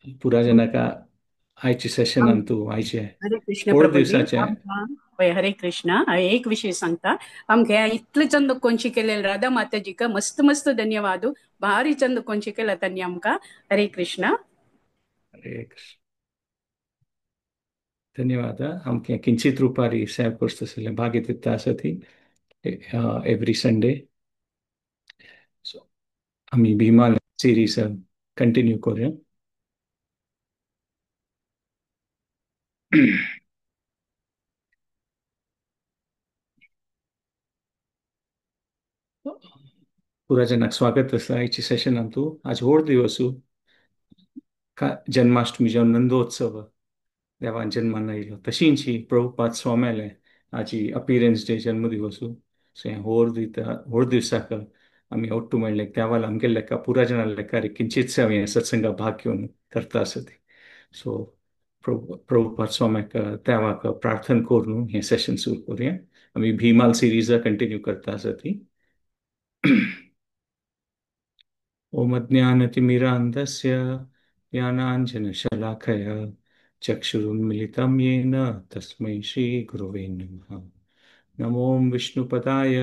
पुराजनाका आयचे सेशनान तूं आयचे हरे कृष्ण होड प्रभुजी. दिवसाचे. आमकां हरे कृष्ण. हांवें एक विशय सांगता. आमकां इतले चंद कोण शिकयले राधा माताजीक मस्त मस्त धन्यवाद. भारी चंद कोण शिकयला तांणी आमकां. हरे कृष्ण. हरे कृष्ण. धन्यवाद. आमकां किंचित रुपारी सेवा करता आसलें भाग्य दिता आसा ती एवरी संडे. सो आमी भीमा सिरीज कंटिन्यू करूया. पुराजनाक स्वागत आसा आयच्या सेशनान तूं. आज व्हड दिवस जन्माष्टमी जावन नंदोत्सव देवान जन्मान आयलो तशींच प्रभुपाद स्वाम्याले आजी अपिरन्स डे जन्मदिवस. सो हें होर दिता व्हड दिवसाक आमी ओट्टू म्हणलें देवाला आमगेले लेखा पुराजना लेखार किंचित हें सत्संगा भाग घेवन करता आसा ती. सो प्रभुपाद स्वाम्याक देवाक प्रार्थना करून हें सेशन सुरू करुया. आमी भीमाल सिरीजा कंटिन्यू करता आसा ती. ओम अज्ञानतिमिरान्धस्य ज्ञानाञ्जनशलाकया चक्षुरुन्मिलितं येन तस्मै श्रीगुरवे नमः. नमो विष्णुपदाय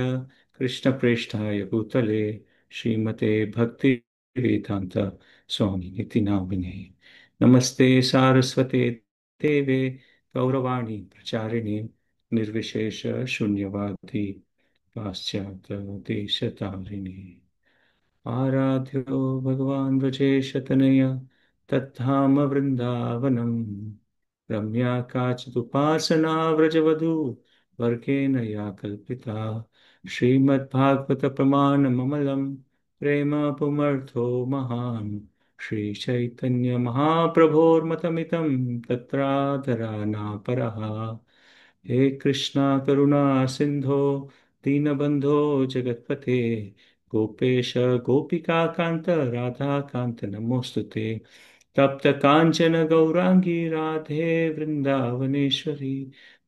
कृष्णप्रेष्ठाय भूतले श्रीमते भक्तिवेदान्त स्वामिनिति नामिने. नमस्ते सारस्वते देवे गौरवाणी प्रचारिणे निर्विशेष शून्यवादी पाश्चात्य देशतारिणे. आराध्यो भगवान व्रजेशतनय तद्धाम वृंदावनम रम्या काचिदुपासना व्रजवधू वर्गेण या कल्पिता. श्रीमद्भागवत प्रमाणममलं प्रेम पुमर्थो महान् श्री चैतन्य महाप्रभोर्मतमितं तत्राधरानापरः. हे कृष्णा करुणा सिंधो दीनबंधो जगत्पते गोपेश गोपिकाकांत राधाकांत नमोस्तुते. तप्त कांचन गौरांगी राधे वृंदावनेश्वरी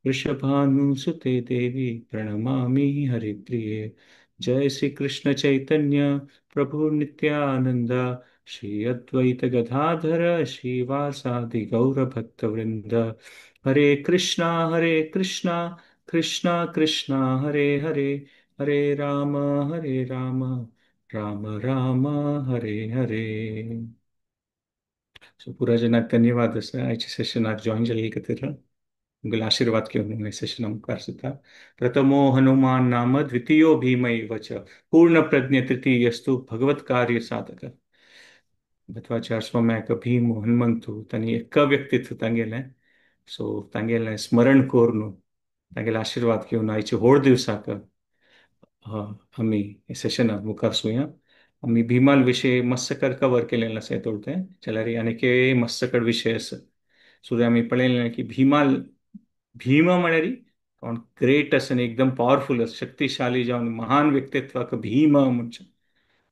वृषभानुसुते देवी प्रणमामि हरिप्रिये. जय श्री कृष्ण चैतन्य प्रभु नित्यानंद श्री अद्वैत गदाधर श्रीवासादि गौर भक्तवृंद. हरे कृष्णा कृष्णा कृष्णा हरे हरे हरे राम राम राम हरे हरे. सो पुराजनाक धन्यवाद आसा आयच्या सेशनाक जॉईन जाल्ले खातीर. तुमगेले आशिर्वाद घेवन हें सेशन मुखार सुद्दां. प्रथमो हनुमान नाम द्वितीयो भीमैव च पूर्ण प्रज्ञ तृतीयस्तु भगवत कार्य साधक. भटवाचार स्वाम्याक भीम हनुमंतू तांणी एक व्यक्तित्व तांगेलें. सो तांगेलें स्मरण करून तांगेले आशिर्वाद घेवन आयचे व्हड दिवसाक आमी हे सेशनाक मुखार सुया. आमी भीमाल विशय मस्सकर कवर केलेले आसा थोडे तें जाल्यार आनीक मस्सकड विशय आसा. सो आमी पळयलें की भीमाल भीम म्हळ्यार कोण ग्रेट आसा आनी एकदम पावरफूल आसा शक्तिशाली जावन महान व्यक्तित्वाक भीम म्हणचे.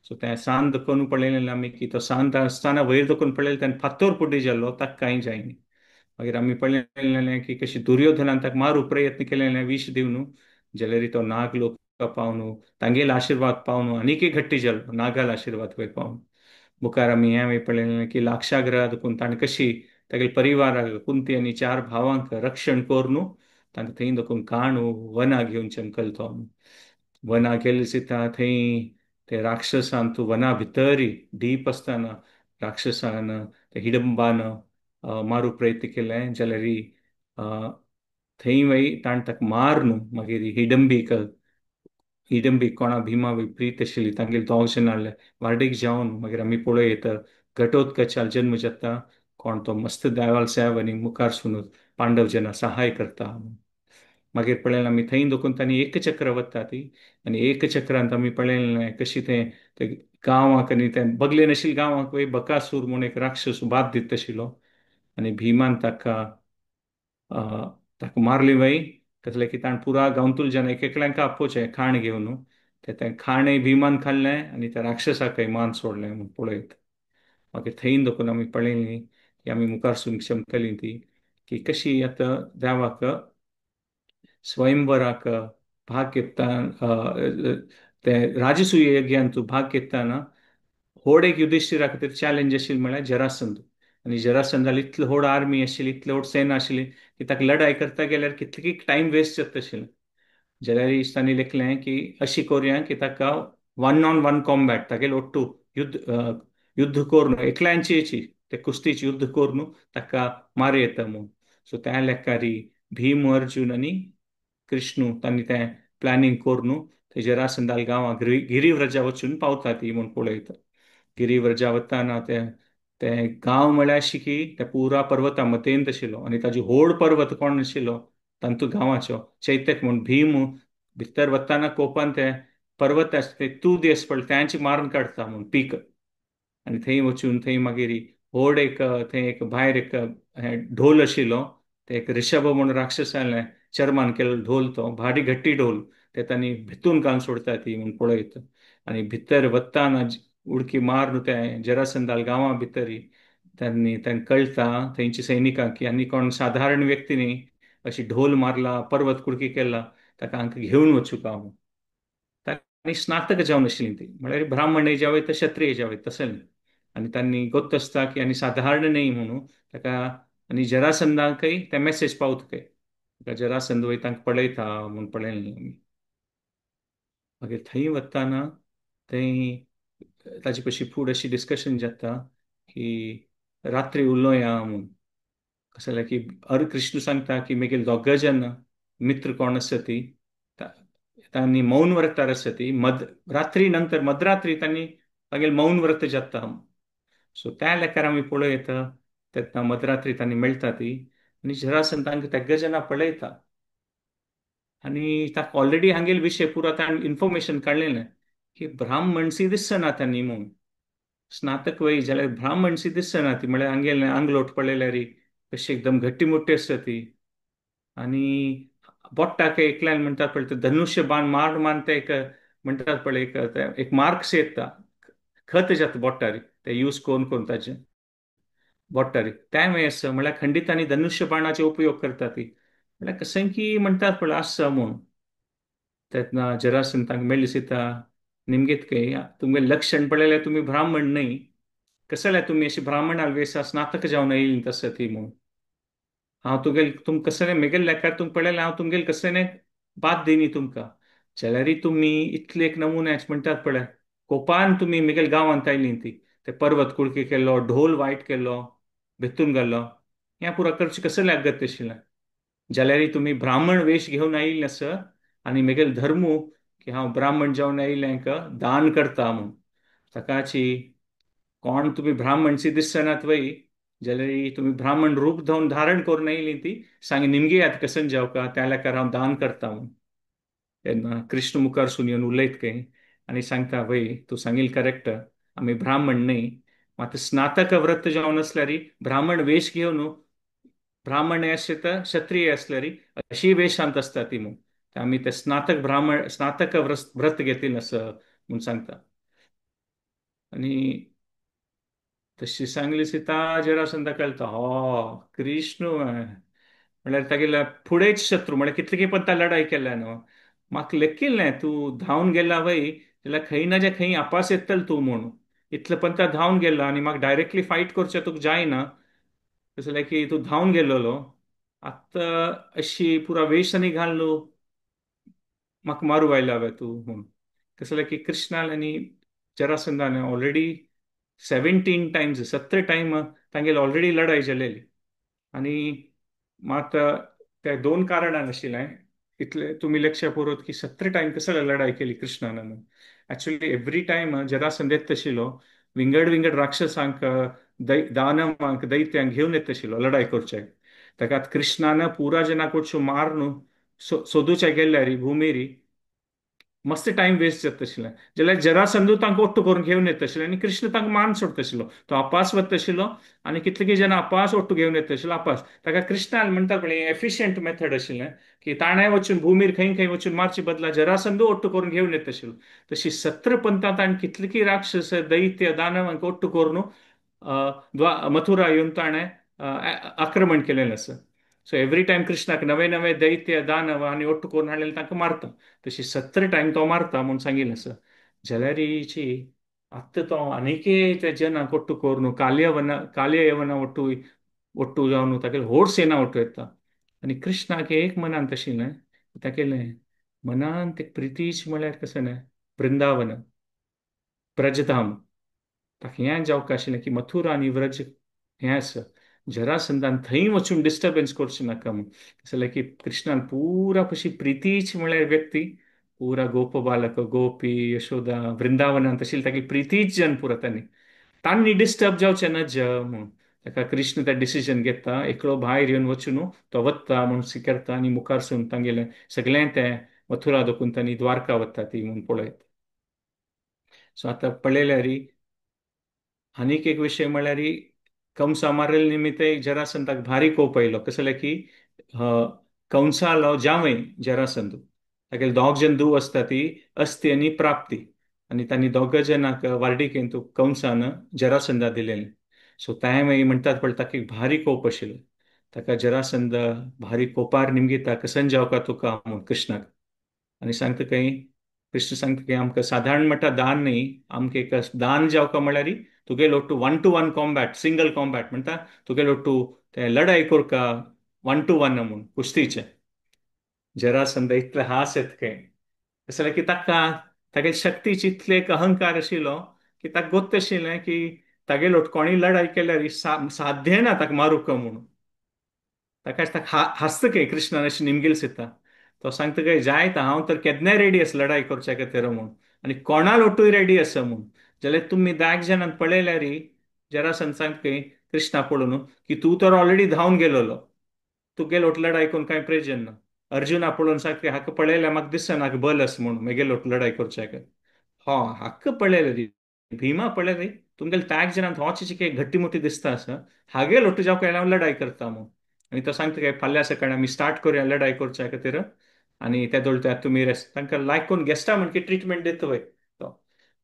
सो तें सांत करून पळयलें आमी की तो सांत आसतना वयर दखून पळयलें तेन्ना फातोर पुड्डी जाल्लो ताका कांय जायना. मागीर आमी पळयलें की कशी दुर्योधनान ताका मारू प्रयत्न केलें विश दिवन जाल्यार तो नाग लोक पावन तांगेले आशिर्वाद पावन आनीकय घट्टी जालो नागाल आशिर्वाद वयर पावन. मुखार आमी हें पळयलें की लाक्षागृहा देखून ताणें कशी तागेले परिवाराक कुंती आनी चार भावांक रक्षण करून तांकां थंय देखून काणू वना घेवन चमकल तो. वना गेले दिता थंय ते राक्षसान तूं वना भितरी डीप आसतना राक्षसान ते हिडंबान मारू प्रयत्न केलें जाल्यार थंय वय ताणें ताका मारून मागीर हिडंबीक हिडंबी कोणा भीमा विपरीत आशिल्ली तांगेले दोग जाण वार्डीक जावन मागीर आमी पळयत घटोत्कचाल जन्म जाता कोण तो मस्त देवाल सेव आनी मुखार सून पांडव जना सहाय करता. मागीर पळयलें आमी थंय दखून तांणी एकचक्र वता ती आनी एकचक्रांत आमी पळयलें कशी तें गांवाक आनी तें बगले नाशिल्ले गांवाक वय बकासूर म्हूण एक राक्षस बाद दित आशिल्लो आनी भीमान ताका ताका मारली वय कसलें की ताणें पुरा गांवतुल जन एक एकल्यांक आपोवचें खाण घेवन तें खाणय भीमान खाल्लें आनी त्या राक्षसाकय मान सोडलें म्हूण पळयत. मागीर थंय दखून आमी पळयली की आमी मुखार सून क्षमतली ती की कशी आतां देवाक स्वयंवराक भाग घेता ते राजसूय यज्ञान तूं भाग घेतना होड एक युधिश्ठिरा खातीर चॅलेंज आशिल्लें म्हळ्यार जरासंध. आनी जरासंधाल इतली व्हड आर्मी आशिल्ली, इतली व्हड सेना आशिल्ली की ताका लढाई करता गेल्यार कितली टायम वेस्ट जाता आशिल्लो. जाल्यार तांणी लेखलें की अशी करुया की ताका वन ऑन वन कॉम्बॅट, तागेले ओट्टू युद्ध युद्ध करून एकल्यांची ते कुस्तीची युद्ध करून ताका मार येता म्हूण. सो त्या लेखारी भीम, अर्जुन आनी कृष्णू तांणी तें प्लॅनिंग करून ते जरासंधाल गांवां गिरिव्रजा वचून पावता ती म्हूण पळयता. गिरिव्रजा वतना ते ते गांव म्हळ्यार अशी की ते पुरा पर्वता मतेंत आशिल्लो आनी ताजी व्हड पर्वत कोण आशिल्लो तांतू गांवाचो चैतक म्हूण. भीम भितर वतना कोपान ते पर्वत आसता ते तूं दिस पडले त्यांची मारून काडटा म्हूण पीक. आनी थंय वचून थंय मागीर व्हड एक थंय एक भायर एक ढोल आशिल्लो, ते एक ऋषभ म्हूण राक्षसालें चर्मान केल्लो ढोल, तो भारी घट्टी ढोल, ते तांणी भितून घालून सोडटा ती म्हूण पळयता. आनी भितर वतना उडकी मारून ते जरासंधाल गांवा भितर त्यांनी तांकां कळटा थंयची सैनिकांक की आनी कोण साधारण व्यक्ती न्ही, अशी ढोल मारला, पर्वत कुडकी केला, ताका हांकां घेवन वचूंक हांव. तांणी स्नातक जावन आशिल्ली ती, म्हळ्यार ब्राह्मण जावं तर क्षत्रिय जावं तशें न्ही. आनी तांणी गोत्त आसता की आनी साधारण न्ही म्हणून ताका, आनी जरासंधाकय ते मॅसेज पावता काय ताका जरासंध वय तांकां पळयता म्हूण पळयलें आमी. मागीर थंय वतना थंय ताजे पशी फुडें अशी डिस्कशन जाता की रात्री उलोवया म्हूण. कशें जाल्यार की अर कृष्ण सांगता की मागीर दोग जाण मित्र कोण आसा ती तांणी मौन व्रतार आसा ती, मद रात्री नंतर मदरात्री तांणी मागीर मौन व्रत जाता. सो त्या लेखार आमी पळयता तेन्ना मदरात्री तांणी मेळटा ती आनी जरासंध तांकां तेग जाणां पळयता आनी ताका ऑलरेडी हांगेल विशय पुरा ताणें इन्फॉर्मेशन काडलेलें की ब्राह्मणसी दिसना तांणी म्हूण. स्नातक वय जाल्यार ब्राह्मणसी दिसना ती, म्हळ्यार हांगेलें आंगलोट पळयल्यार कशी एकदम घट्टी मोठी आसता ती. आनी बोट्टाक एकल्यान म्हणटात पळय ते धनुष्य बाण मार मारून ते एक म्हणटात पळय एक एक मार्क्स येता, खत जाता बोट्टारी ते यूज करून करून ताजे बोट्टारी तें आसा. म्हळ्यार खंडीत आनी धनुष्य बाणाचे उपयोग करता ती, म्हळ्यार कशें की म्हणटात पळय आसा म्हूण. तेन्ना जरासंध तांकां मेळ्ळी सीता निमगेत काय तुमगे लक्षण पळयल्यार तुमी ब्राह्मण न्हय, कशें जाल्यार तुमी अशी ब्राह्मणाल वेसा स्नातक जावन येयली तशें ती म्हूण. हांव तुगेल तुम कशें मेगेल लेखार तुमकां पळयल्यार हांव तुमगेल कशें बाद दिनी तुमकां, जाल्यारय तुमी इतले एक नमुन्याच म्हणटात पळय कोपान तुमी मेगेल गांवांत आयली ती, ते पर्वत कुडकी केलो, ढोल वायट केलो, भितून घालो, हें पुरा करचें कशें लागत आशिल्लें. जाल्यारय तुमी ब्राह्मण वेश घेवन आयिल्लें आसा आनी मेगेल धर्मू की हांव ब्राह्मण जावन आयिल्लें दान करता म्हूण. ताकाची कोण तुमी ब्राह्मणशी दिसनात वय, जाल्यार तुमी ब्राह्मण रूप धावन धारण करून आयली ती सांग निमगेयात कसन जावका त्या लेखार हांव दान करता म्हूण. तेन्ना कृष्ण मुखार सून येवन उलयत खंय आनी सांगता वय तूं सांगील करेक्ट, आमी ब्राह्मण न्हय, मात स्नातक व्रत जावन आसल्यार ब्राह्मण वेश घेवन ब्राह्मण आसले तर क्षत्रिय आसल्यार अशी वेशांत आसता ती म्हूण आमी ते स्नातक ब्राह्मण स्नातक व्रत घेतील असं म्हूण सांगता. आनी तशी सांगली सीता जरासंधा कळटा हो कृष्ण म्हळ्यार तागेल्या फुडेंच शत्रू, म्हळ्यार कितले पण ता लढाई केल्या न्हू, म्हाका लेखिल्लें तूं धांवन गेला वय जाल्यार खंय ना जे खंय आपास येतल तूं म्हूण, इतले पण ता धांवन गेला आनी म्हाका डायरेक्टली फायट करचें तुका जायना, तशें जाल्यार की तूं धांवन गेल्लो आतां अशी पुरा वेश आनी घाललो म्हाका मारू आयला वे तूं म्हूण. तशें जाल्यार की कृष्णान आनी जरासंधान ऑलरेडी 17 टायम्स 17 टायम तांगेली ऑलरेडी लढाई जालेली आनी मात त्या दोन कारणान आशिल्लें इतले तुमी लक्ष पुरत की 17 टायम कसो लढाई केली कृष्णान म्हणून. एक्चुअली एवरी टायम जरासंध येत आशिल्लो विंगड विंगड राक्षसांक दानवांक दैत्यांक घेवन येत आशिल्लो लढाई करचे. ताका कृष्णान पुरा जना कडच्यो मारून सोदूच्या गेल्यारी भुमेरी मस्त टायम वेस्ट जाता आशिल्लें. जाल्यार जरासंधू तांकां ओट्टू करून घेवन येता आशिल्लो आनी कृष्ण तांकां मान सोडटा आशिल्लो, तो आपास वता आशिल्लो आनी कितले जाणां आपास ओट्टू घेवन येता आशिल्लो आपास. ताका कृष्णान म्हणटा पळय एफिशियंट मेथड आशिल्लें की ताणें वचून भुमीर खंय खंय वचून मारचे बदला जरासंधू ओट्टू करून घेवन येता आशिल्लो. तशी 17 पंथांत ताणें कितले राक्षस दैत्य दानवांक ओट्टू करून मथुरा येवन ताणें आक्रमण केलेलें आसा. सो एवरी टायम कृष्णाक नवे नवे दैत्य दानव आनी ओट्टू करून हाडलेले तांकां मारता, तशी 17 टायम तो मारता म्हूण सांगिल्लें आसा. जाल्यारीची आत्तां तो आनीकय ते जनांक ಒಟ್ಟು कोरून काल्यवना काल्ययवना ಒಟ್ಟು ಒಟ್ಟು जावन तागेली व्हड सेना ಒಟ್ಟು येता. आनी कृष्णाक एक मनान तशी न्हय तागेलें मनान ते प्रितीच म्हळ्यार कशें न्हय वृंदावन ब्रजधाम ताका हें जावंक आशिल्लें की मथुरा आनी व्रज हें आसा जरासंधान थंय वचून डिस्टर्बन्स करचें नाका म्हूण. जाल्यार की कृष्णान पुरा कशी प्रितीच म्हळ्यार व्यक्ती पुरा गोप बालक गोपी यशोदा वृंदावनान तशी तागेली प्रितीच जन पुरा तांणी तांणी डिस्टर्ब जावचें ना ज म्हूण. ताका कृष्ण तें डिसिजन घेता एकलो भायर येवन वचून तो वता म्हूण स्विकारता आनी मुखार सून तांगेलें सगळें तें मथुरा दखून तांणी द्वारका वता ती म्हूण पळयत. सो आतां पळयल्यार आनीक एक विशय म्हळ्यार कंसा मारले निमित्त जरासंधाक भारी कोप आयलो. कसो जाल्यार की कंसालो जावंय जरासंध तागेले दोग जण धूव आसता ती अस्ती आनी प्राप्ती आनी तांणी दोग जणांक वार्डिकेन कंसान जरासंधा दिलेलें. सो तें मागीर म्हणटात पळय ताका एक भारी कोप आशिल्लो. ताका जरासंध भारी कोपार निमगिता कसन जावका तुका म्हूण कृष्णाक. आनी सांगता खंय कृष्ण सांगता की आमकां सादारण म्हणटा दान न्ही, आमकां एक दान जावका म्हळ्यार तुगेलो to one to one combat single combat म्हणटा तुगेलो टू ते लढाई करका वन टू वन म्हूण कुस्तीचें. जरासंध इतले हास येता खंय तशें जाल्यार की ताका तागेली शक्तीची इतले एक अहंकार आशिल्लो की ताका गोत्त आशिल्लें की तागेलो कोणी लढाई केल्यार साध्य ना ताका मारूंक म्हणून. ताका ताका हांसता खंय कृष्णान अशें निमगेल दिता. तो सांगता काय जायत हांव तर केन्नाय रेडी आसा लढाई करच्या खातीर म्हूण आनी कोणा लोटूय रेडी आसा म्हूण. जाल्यार तुमी धाग जाणांक पळयल्यार जरासंध सांगता खंय कृष्णा पळोवन की तूं तर ऑलरेडी धांवन गेलोलो, तुगे लोट लढाई करून कांय प्रयोजन ना. अर्जुना पळोवन सांगता हाका पळयल्यार म्हाका दिसना हाका बल आसा म्हणून मागीर लोट लढाई करच्या खातीर. हा हाका पळयल्यार भीमा पळयल्यार तुमगेले त्याग जाणांत हो चिके घट्टी मोटी दिसता आसा हागे लोटू जावं काय हांव लढाई करता म्हूण. आनी तो सांगता काय फाल्यां सकाळीं आमी स्टार्ट करुया लढाई करच्या खातीर आनी ते दोळ तुमी रेस्ट तांकां लायक करून गेस्टा म्हणकी ट्रिटमेंट दिता वय तो.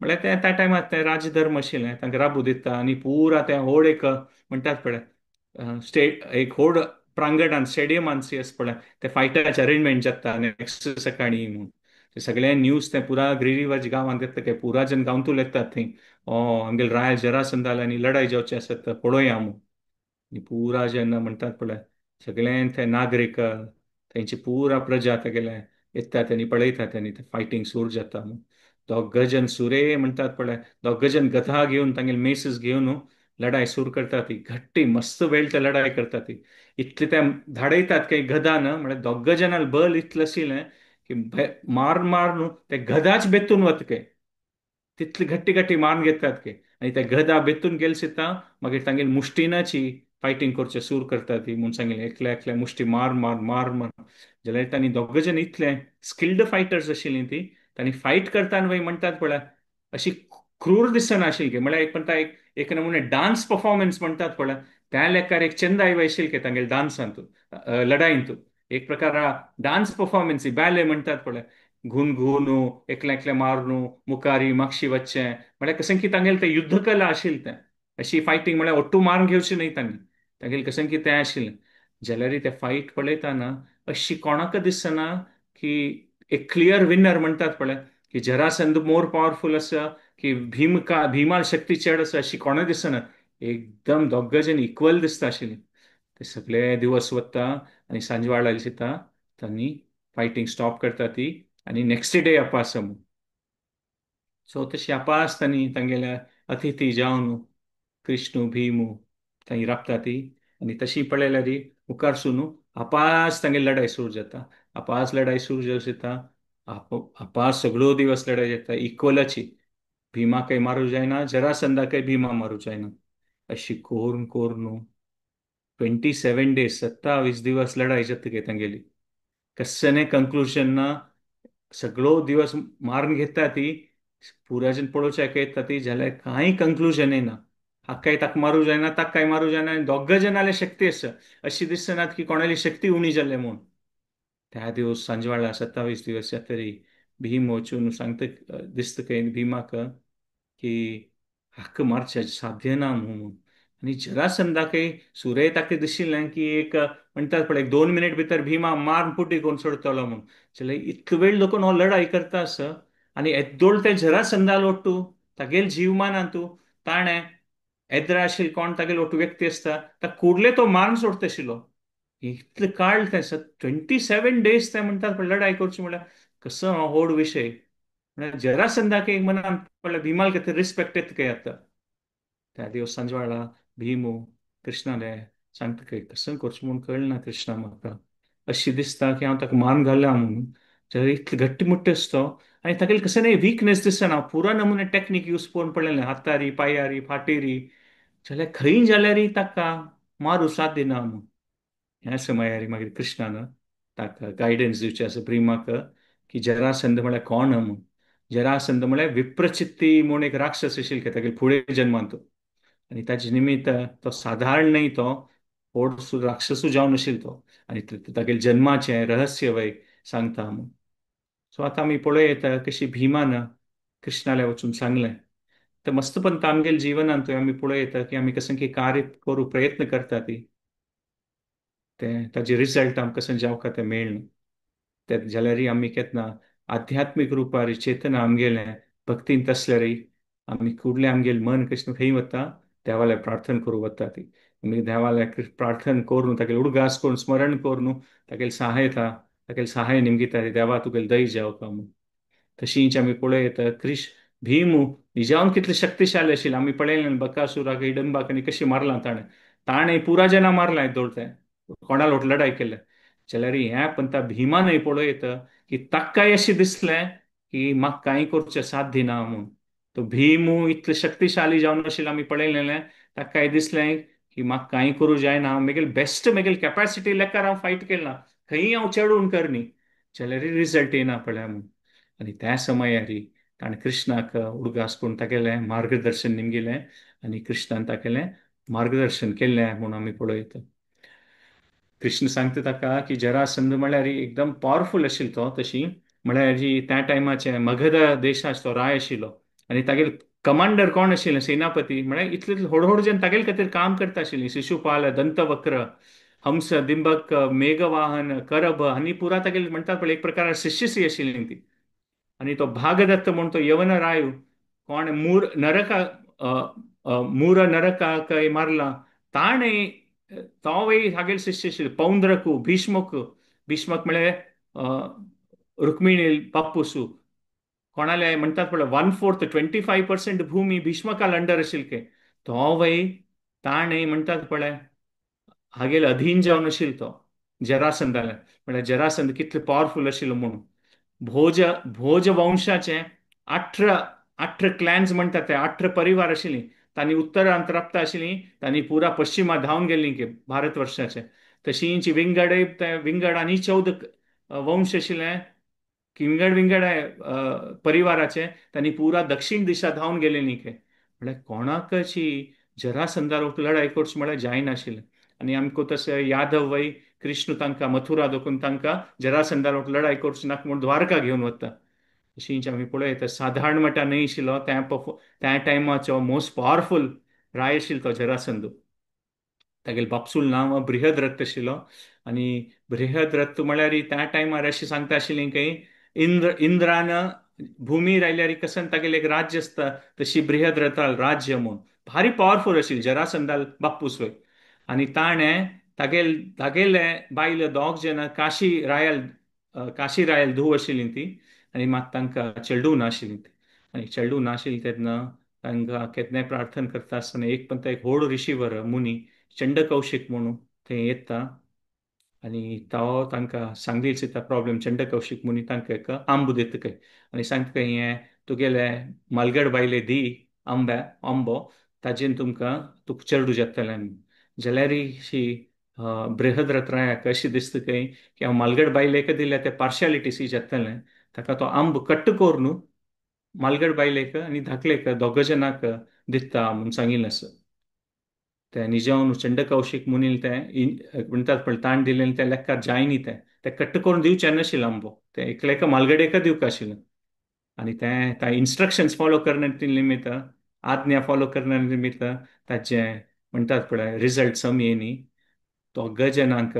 म्हळ्यार ते त्या टायमार ते राजधर्म आशिल्लें तांकां राबू दिता आनी पुरा तें व्हड एक म्हणटात पळय स्टेट एक व्हड प्रांगणान स्टेडियमान सी आसा पळय ते फायटाचें अरेंजमेंट जाता नेक्स्ट सकाळीं म्हूण. ते सगळे न्यूज ते पुरा गिरिराज गांवांत येता काय पुरा जन गांवतूल येतात थंय आमगेले राय जरासंधाल आनी लढाई जावची आसत पळोवया म्हूण. आनी पुरा जेन्ना म्हणटात पळय सगळे ते नागरीक तेंची पुरा प्रजा तेगेले येतात आनी पळयतात आनी ते फायटींग सुरू जाता म्हूण. दोग जन सुरे म्हणटात पळय दोग जन गधा घेवन तांगेले मेसीस घेवन लढाई सुरू करतात ती घट्टी मस्त वेळ ते लढाई करतात ती इतले ते धाडयतात काही गधा न म्हळ्यार दोग जणांक बल इतलें आशिल्लें की मार मार न्हू ते गधाच बेतून वता काय तितली घट्टी घट्टी मारून घेतात की आनी ते गधा बेतून गेले सुद्दां मागीर तांगेली मुश्टिनाची फायटींग करचें सूर करतात ती म्हूण सांगिल्लें एकल्या एकल्या मुश्टी मार मार मार मार. जाल्यार तांणी दोग जण इतले स्किल्ड फायटर्स आशिल्लीं ती तांणी फायट करतना वय म्हणटात पळय अशी क्रूर दिसना आशिल्ली म्हळ्यार एक म्हणटा एक एक नमुने डान्स परफॉर्मन्स म्हणटात पळय त्या लेखार एक चंदाय वय आशिल्ली तांगेले डान्सांत लढाईंत एक प्रकार डान्स परफॉर्मन्स बॅले म्हणटात पळय घून घून एकले एकले मारून मुखारी मागशी वचचें म्हळ्यार कशें की तांगेलें तें युद्धकला आशिल्लें तें अशी फायटींग म्हळ्यार ഒट्टू मारून घेवची न्हय तांणी तांगेलें कशें की तें आशिल्लें. जाल्यार तें फायट पळयतना अशी कोणाक दिसना की एक क्लियर विनर म्हणटात पळय की जरासंध मोर पावरफूल आसा की भीम का भीमाल शक्ती चड आसा अशी कोणा दिसना, एकदम दोग जण इक्वल दिसता आशिल्लें. ते सगळे दिवस वता आनी सांजवाळ दिता तांणी फायटींग स्टॉप करता ती आनी नेक्स्ट डे अपास म्हूण. सो तशी अपास तांणी तांगेल्या अतिथी जावन कृष्णू भीमू थंय राबता ती आनी तशी पळयल्यार मुखार सून अपास तांगेली लढाई सुरू जाता. अपास लढाई सुरू जाता अपास सगळो दिवस लढाई जाता इक्वलाची भीमा काही मारू जायना जरासंधा काही भीमा मारू जायना अशी कोरून कोरून 27 डेज 27 दिवस लढाई जाता काय तांगेली. कस्सने कंक्लुजन ना सगळो दिवस मारून घेता ती पुराजन पळोवच्याक येता ती जाल्यार कांय कंक्लुजन येना. हाकाय ताका मारू जायना ताकाय मारू जायना आनी दोग जाणाले शक्ती आसा अशी दिसनात की कोणाली शक्ती उणी जाल्ले म्हूण. त्या दिवस सांजवाळा 27 दिवस जातरी भीम वचून सांगता दिसता खंय भीमाक की हाका मारचे साध्य ना म्हणून. आनी जरासंधाकय सुरय ताका दिशिल्लें की एक म्हणटात पळय 2 मिनीट भितर भीमा मारून पुटी करून सोडटलो म्हूण. जाल्यार इतलो वेळ लोकून हो लढाई करता आसा आनी येदोळ ते जरासंधा लोटू तागेल जीवमानान तूं ताणें एद्रा आशिल्लो कोण तागेलो ओटू व्यक्ती आसता ता कुर्ले तो मारून सोडता आशिल्लो. इतलें काळ तें 27 डेज ते म्हणटात पण लढाई करची म्हणल्यार कसो व्हड विशय. म्हणल्यार जरासंधाक एक मनान पडलें भीमाल खातीर रिस्पेक्ट येता काय आतां. त्या दिवस सांजवाळा भीमू कृष्णाले सांगता काय कसं करचें म्हूण कळना कृष्णा म्हाका, अशी दिसता की हांव ताका मान घाला म्हणून. जाल्यार इतले घट्टी मुट्टी आसतो आनी तागेले कसं न्ही विकनेस दिसना, पुरा नमुने टॅक्नीक यूज करून पडलेलें हातारी पांयारी फाटीरी, जाल्यार खंय जाल्यार ताका मारू साथ दिना म्हूण. ह्या समयारी मागीर कृष्णान ताका गायडन्स दिवचें आसा भीमाक की जरासंध म्हळ्यार कोण म्हूण. जरासंध म्हळ्यार विप्रचित्ती म्हूण एक राक्षस आशिल्लो तागेले फुडें जन्मांत, आनी ताजे निमित्त तो साधारण न्हय, तो व्हड राक्षसू जावन आशिल्लो तो, आनी तागेले जन्माचें रहस्य वय सांगता म्हूण. सो आतां आमी पळोवं कशी भीमान कृष्णाले वचून सांगलें. तर मस्तपण आमगेले जिवनांत आमी पळोवं की आमी कसं की कार्य करूं प्रयत्न करता ती तें ताजे रिजल्ट आमकां कशें जावका तें मेळना. ते जाल्यार आमी केन्ना आध्यात्मीक रुपार चेतना आमगेलें भक्तीन तसल्यार आमी कुडलें आमगेलें मन कशें खंय वता देवाले प्रार्थना करूं वता ती. आमी देवाले प्रार्थना करून तागेले उडगास करून स्मरण करून तागेले सहायता तागेले सहाय निमगिता देवा तुगेले दय जावका म्हूण. तशींच आमी पळयता कृष्ण भीमू निजावन कितले शक्तिशाली आशिल्ले आमी पळयलें बकासुराक हिडंबाक आनी कशें मारलां ताणें, ताणें पुरा जना मारलां दोळतें कोणाल वट लढाई केल्या. जाल्यार हें पण त्या भीमानय पळयता की ताकाय अशें दिसलें की म्हाका कांय करचें साध्य ना म्हूण. तो भीमू इतले शक्तिशाली जावन आशिल्लो आमी पळयलें, ताकाय दिसलें की म्हाका कांय करूं जायना, हांव म्हगेले बेस्ट म्हगेले कॅपॅसिटी लेखार हांव फायट केला, खंय हांव चेडून करनी जाल्यार रिजल्ट येना पळया म्हूण. आनी त्या समयार ताणें कृष्णाक उडगास करून तागेलें मार्गदर्शन निमगिलें आनी कृष्णान तागेलें मार्गदर्शन केलें म्हूण आमी पळयता. कृष्ण सांगता ताका की जरासंध म्हळ्यार एकदम पावरफूल आशिल्लो तो, तशी म्हळ्यार जी त्या टायमाचे मगध देशाचो तो राय आशिल्लो आनी तागेले कमांडर कोण आशिल्ले सेनापती म्हळ्यार इतले इतले होड होड जन तागेले खातीर काम करता आशिल्ली, शिशुपाल, दंतवक्र, हंस, दिंबक, मेघवाहन, करभ आनी पुरा तागेले म्हणटात पळय एक प्रकार शिष्यसी आशिल्ली ती. आनी तो भागदत्त म्हूण तो यवन राय कोण मूर नरका मूर नरकाक मारला ताणें तोवय हागेले शिष्य आशिल्ले. पौंद्रकू, भीष्मक, भीष्मक म्हळ्यार रुक्मिणी बाप्पुसू कोणाले म्हणटात पळय 1/4 25% भूमी भीष्मकाल अंडर आशिल्ले, तोवय ताणें म्हणटात पळय हागेले अधीन जावन आशिल्लो तो जरासंधाले. म्हळ्यार जरासंध कितले पावरफूल आशिल्लो म्हणून. भोज भोज वंशाचे 18 क्लॅन्स म्हणटात ते 18 परिवार आशिल्ली, तांणी उत्तरांत राबता आशिल्ली, तांणी पुरा पश्चिमा धांवन गेल्ली की भारतवर्षाचे. तशींच विंगड विंगड आनी 14 वंश आशिल्ले विंगड विंगड परिवाराचे, तांणी पुरा दक्षिण दिशा धांवन गेले न्ही के. म्हळ्यार कोणाकची जरासंधार लढाई करची म्हळ्यार जायनाशिल्लें. आनी आमकां तशें यादव वय कृष्ण तांकां मथुरा दोकून तांकां जरासंधार लढाई करची नाका म्हूण द्वारका घेवन वता. तशींच आमी पळयता साधारण म्हटल्यार न्हय आशिल्लो त्या त्या टायमाचो मोस्ट पावरफूल राय आशिल्लो तो जरासंध. तागेले बापसूल नांव बृहद्रथ आशिल्लो आनी बृहद्रथ म्हळ्यार त्या टायमार अशें सांगता आशिल्लें की इंद्रान भूमी रायल्यार कसन तागेलें एक राज्य आसता तशी बृहद्रथाल राज्य म्हूण भारी पावरफूल आशिल्ली जरासंधाल बाप्पूस वय. आनी ताणें तागेले बायल दोग जाणां काशी रायल काशी रायल धूव आशिल्ली ती, आनी मात तांकां चेडूं नाशिल्ली ती. आनी चेडूं नाशिल्ली तेन्ना तांकां केन्नाय प्रार्थना करता आसतना एक पण एक व्हड ऋषीवर मुनी चंडकौशीक म्हणून थंय येता आनी तो तांकां सांगली दिता प्रॉब्लेम. चंडकौशीक मुनी तांकां एक आंबो दिता खंय आनी सांगता खंय हें तुगेले मालगड बायले दी आंब्या आंबो ताजेन तुमकां तुका चेडूं जातलें. जाल्यार ही बृहद्रथ रायाक अशें दिसता खंय की हांव मालगड बायलेक दिल्यार तें पार्शालिटीसी जातलें, ताका तो आंबो कट्ट करून मालगड बायलेक आनी धाकलेक दोग जणांक दिता म्हूण सांगिल्लें आसा. तें निजावन चंडकौशीक मुनील तें म्हणटात पळय ताण दिलें तें लेखार जायनी तें तें कट्ट करून दिवचें नाशिल्लें आंबो, तें एकलेक मालगडेक दिवंक आशिल्लें. आनी तें तां इन्स्ट्रक्शन्स फॉलो करण्या निमित्त आज्ञा फॉलो करण्या निमित्त ताचें म्हणटात पळय रिजल्ट सम येनी तो गजनांक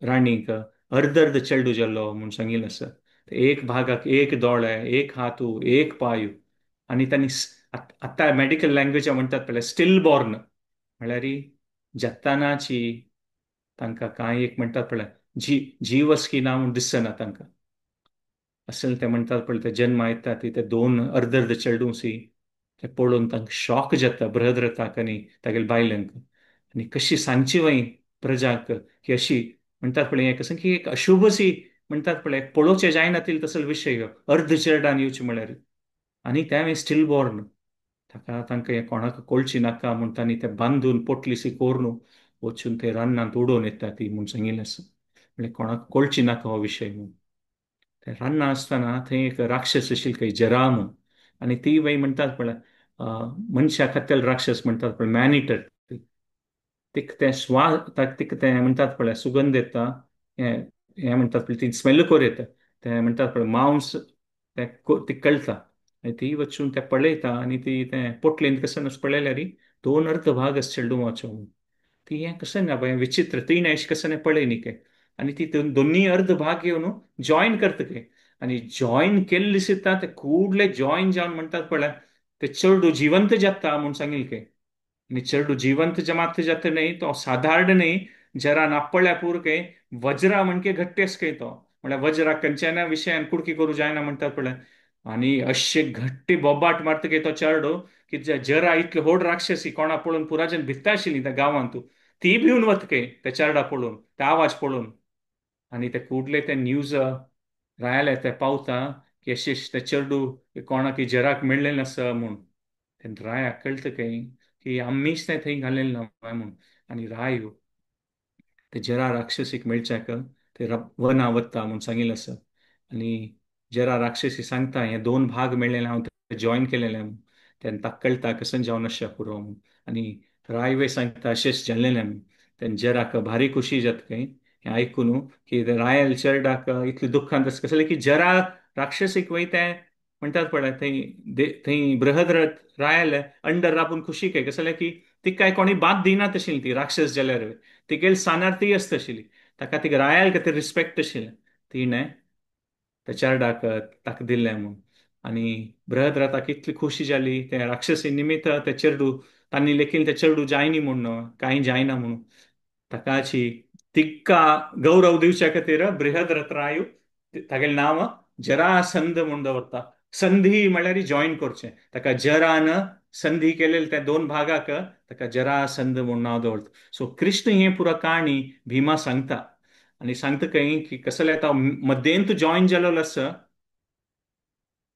राणीक अर्द अर्द चेडू जालो म्हूण सांगिल्लें आसा. एक भागाक एक दोळे, एक हातू, एक पांय, आनी तांणी आतां मेडिकल लँग्वेजा म्हणटात पळय स्टील बॉर्न म्हळ्यार जत्तानाची तांकां कांय एक म्हणटात पळय जी जीव की ना म्हूण दिसना तांकां. असल ते म्हणटात पळय ते जन्म येता ती ते दोन अर्द अर्द चेडूं सी ते पळोवन तांकां शॉक जाता बृहद्रथाक आनी तागेले बायलांक. आनी कशी सांगची वय प्रजाक की अशी म्हणटात पळय हें कसं की एक अशुभसी म्हणटात पळय पळोवचें जायना तितलें तसलो विशय अर्द चेरडान येवचें म्हळ्यार. आनी तें स्टील बॉर्न ताका तांकां हें कोणाक कळची नाका म्हूण तांणी ते बांदून पोटलीसी कोरून वचून ते रानांत उडोवन येता ती म्हूण सांगिल्लें आसा. म्हळ्यार कोणाक कळची नाका हो विशय म्हूण. ते रान्ना आसतना थंय एक राक्षस आशिल्ली खंय जरा म्हूण. आनी ती वय म्हणटात पळय मनशा खातेल राक्षस म्हणटात पळय मॅन इटर. तिका तें श्वास तिका तें म्हणटात पळय सुगंध येता हें हें म्हणटात पळय ती स्मेल कोर येता तें म्हणटात पळय मांस तें ती कळटा. आनी ती वचून तें पळयता आनी ती तें पोटलेन कसं पळयल्यार दोन अर्द भाग आसा चेडुवाचो म्हूण. ती हें कसं ना बाय विचित्र तिणें अशें कसं पळय न्ही काय. आनी ती दोन्ही अर्द भाग घेवन जॉईन करता काय. आनी जॉईन केल्ले दिसता ते कुडले जॉईन जावन म्हणटात पळय ते चेडूं जिवंत जाता म्हूण सांगिल्लें काय. आनी चेडूं जिवंत जमात जाता न्ही तो सादारण न्ही जरा नापळ्या पूर काय वज्रा म्हणके घट्टी आसा काय तो. म्हळ्यार वज्रा खंयच्याय विशयान कुडकी करूं जायना म्हणटात पळय. आनी अशे घट्टी बोबाट मारता काय तो चेडो की जरा इतले व्हड राक्षसी कोणा पळोवन पुराजन भित्ता आशिल्ली त्या गांवांत ती भिवन वता काय त्या चेरडा पळोवन त्या आवाज पळोवन. आनी ते कुडले ते न्यूज रायाले ते पावता की अशें ते चेडू कोणाक जराक मेळ्ळें आसा म्हूण. तेन्ना रायाक कळटा काय की आमीच तें थंय घालें ना म्हूण. आनी राय ते जरा राक्षसीक मेळच्याक ते वना वता म्हूण सांगिल्लें आसा. आनी जरा राक्षसी सांगता हे दोन भाग मेळ्ळे हांव ते जॉईन केलेले म्हूण. तेन्ना ताका कळटा कसं जावन आसच्या पुरो म्हूण. आनी रायवे सांगता अशेंच जाल्लेलें म्हूण. तेन्ना जराक भारी खुशी जाता खंय हें आयकून की रायल चेरडाक इतले दुख्खान तशें कसलें की जरा राक्षसीक वय तें म्हणटात पळय थंय थंय बृहद्रथ रायल अंडर राबून खुशी काय कसलें की तिका कोणी बात दिना तशी ती राक्षस जाल्यार तिगेल सानार ती आसता आशिल्ली ताका तिका रायल खातीर रिस्पेक्ट आशिल्लें तिणें त्या चेरडाक ताका दिल्लें म्हूण. आनी बृहद्रथाक इतली खुशी जाली ते राक्षसी निमित्त ते चेडू तांणी लेखील ते चेडू जायनी म्हूण कांय जायना म्हणून ताकाची तिका गौरव दिवच्या खातीर बृहद्रथ रायू तागेलें नांव जरासंध म्हूण दवरता. संधी म्हळ्यार जॉईन करचें ताका जरान संधी केलेले त्या दोन भागाक ताका जरासंध म्हूण नांव दवरता. सो कृष्ण हें पुरा काणी भीमा सांगता आनी सांगता खंय की कसलें आतां मध्येंत जॉईन जालोलो आसा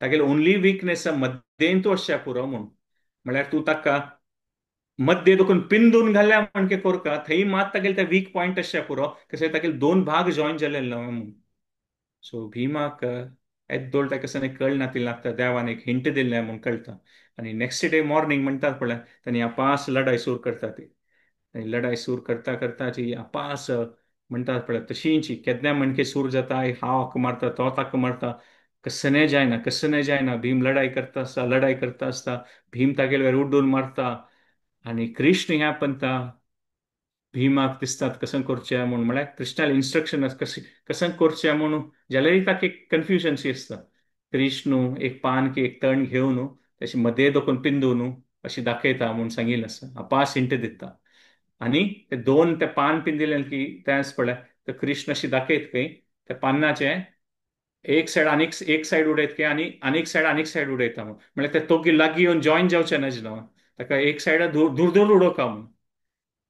तागेले ओनली विकनेस मध्येंत आसच्या पुरो म्हूण. म्हळ्यार तूं ताका मध्य देखून पिंदून घाल्या म्हणके कोरका थंय मात तागेले ते वीक पॉयंट आसच्या पुरो कशें तागेले दोन भाग जॉईन जालेले ना म्हूण. सो भीमाक येदोळ ताका कशें कळना ती लागता देवान एक हिंट दिल्लें म्हूण कळटा. आनी नेक्स्ट डे मॉर्निंग म्हणटात पळय तांणी अपास लढाय सूर करता ती. आनी लढाय सूर करता करता जी अपास म्हणटात पळय तशींची केन्ना म्हणके सूर जाता हांव हाका मारता तो ताका मारता कसने जायना कसने जायना भीम लढाई करता आसता लढाई करता आसता भीम तागेले वयर उड्डून मारता. आनी कृष्ण ह्या पंता भीमाक दिसतात कसं करचें म्हूण म्हळ्यार कृष्णाले इन्स्ट्रक्शन कशें कसं करचें म्हणून जाल्यार ताका एक कन्फ्युजन शी आसता. कृष्ण एक पान की एक तण घेवन तशें मदें दोकून पिंदून अशें दाखयता म्हूण सांगिल्लें आसा अपास हिंट दिता. आनी ते दोन ते पान पिंदिलें की तेंच पळय तर कृष्ण अशें दाखयत खंय त्या पानाचें एक सायड आनीक एक सायड उडयत खंय आनी आनीक सायड आनीक सायड उडयता म्हूण. म्हळ्यार ते दोगी लागीं येवन जॉईन जावचें नाज न्हू ताका एक सायडा दूर दूर उडोवका म्हूण.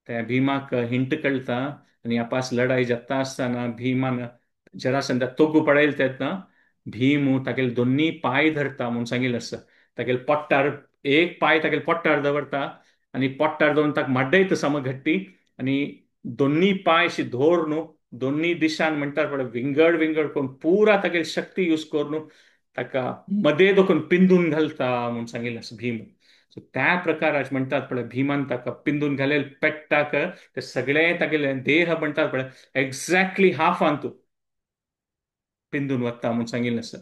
त्या भीमाक हिंट कळटा आनी अपास लढाई जाता आसतना भीमान जरासंधाक तोगू पडयल तेन्ना भीम तागेले दोन्ही पांय धरता म्हूण सांगिल्लें आसा. तागेले पोट्टार एक पांय तागेले पोट्टार दवरता आनी पोट्टार दवरून ताका माड्डयता सम घट्टी आनी दोन्ही पांय अशी धर न्हू दोन्ही दिशान म्हणटात पळय विंगड विंगड करून पुरा तागेली शक्ती यूज करून ताका मदें दोकून पिंदून घालता म्हूण सांगिल्लें आसा भीम. सो त्या प्रकाराच म्हणटात पळय भीमान ताका पिंदून घालेल पेट्टाक ते सगळे तागेले देह म्हणटात पळय एक्झॅक्टली हाफान तूं पिंदून वता म्हूण सांगिल्लें आसा.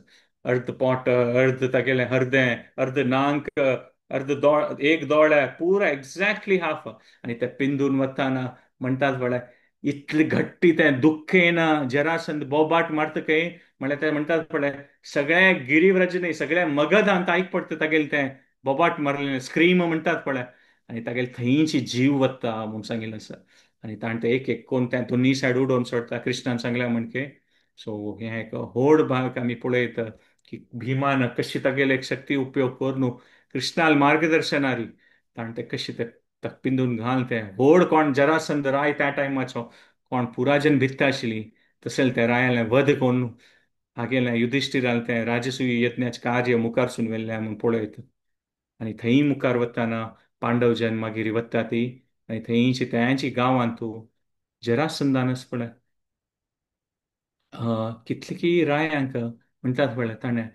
अर्द पोट अर्द तागेलें हरदें अर्द नांक अर्द दोळ एक दोळे पुरा एक्झॅक्टली हाफ. आनी ते पिंदून वताना म्हणटात पळय इतली घट्टी तें दुख्ख येना जरासंध बोबाट मारता खंय म्हळ्यार ते म्हणटात पळय सगळ्या गिरिव्रज न्ही सगळ्या मगधांत आयक पडटा तागेलें तें बोबाट मारलें, स्क्रीम म्हणटात पळय, आनी तागेले थंयची जीव वता म्हूण सांगिल्लें आसा. आनी ताणें तें एक एक कोण त्या दोनी सायड उडोवन सोडटा कृष्णान सांगलें म्हणके. सो हें एक व्हड भाग आमी पळयता की भीमान कशी तागेले एक शक्ती उपयोग करून कृष्णाल मार्गदर्शनारी ताणें तें कशी तें पिंदून घाल तें व्हड कोण जरासंध राय त्या टायमाचो कोण पुराजन भित्ता आशिल्ली तशें तें रायालें वध करून हागेलें युधिश्ठिरान तें राजसूय यज्ञाचें कार्य मुखार सून व्हेल्लें म्हूण पळयता. आनी थंय मुखार वतना पांडव जन मागीर वता ती आनी थंयची तेंची गांवांत जरासंधानच पळय कितले की रायांक म्हणटात पळय ताणें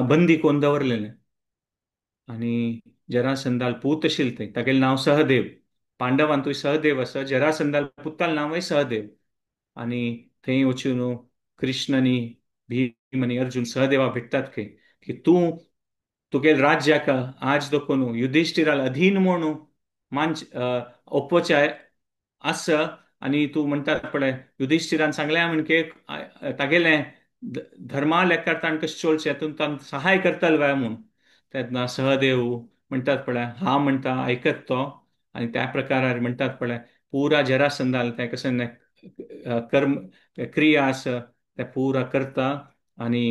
बंदी कोन्न दवरलेलें. आनी जरासंधाल पूत आशिल्ले थंय, तागेलें नांव सहदेव, पांडवांतूय सहदेव आसा, जरासंधाल पुतालें नांवय सहदेव. आनी थंय वचून कृष्ण आनी भीम आनी अर्जुन सहदेवा भेटतात खंय की तूं तुगेले राज्याक आज देखून युधिश्ठिराल अधीन म्हणून मानच ओपोवचें आसा. आनी तूं म्हणटात पळय युधिश्ठिरान सांगलें म्हणके तागेलें धर्मा लेखार ताणें कशें चोलचें हातूंत तांकां सहाय करतलो काय म्हूण. तेन्ना सहदेव म्हणटात पळय हा म्हणटा आयकत तो. आनी त्या प्रकारार म्हणटात पळय पुरा जरासंधाल तें कशें कर्म क्रिया आसा ते पुरा करता आनी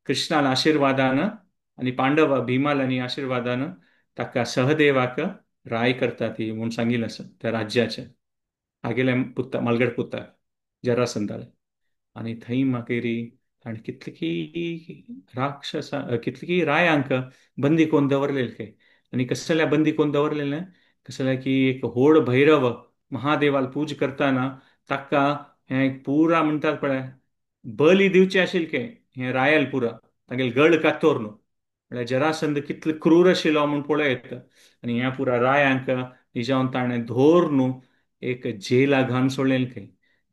कृष्णाल आशिर्वादान आनी पांडव भीमाल आनी आशिर्वादान ताका सहदेवाक राय करता ती म्हूण सांगिल्लें आसा त्या राज्याचें हागेल्या पुता मालगड पुताक जरासंधाल. आनी थंय मागीर ताणें कितले की राक्षसा कितले की रायांक बंदी कोन्न दवरलेले खंय. आनी कसल्या बंदी कोन्न दवरलेलें कसल्या की एक व्हड भैरव महादेवाल पूज करतना ताका हें पुरा म्हणटात पळय बली दिवचें आशिल्लें खंय हें रायल पुरा तागेले गळ कातोर न्हू. म्हळ्यार जरासंध कितलो क्रूर आशिल्लो म्हूण पळयत. आनी ह्या पुरा रायांक निजावन ताणें धोर न्हू एक जेला घालून सोडलें खंय.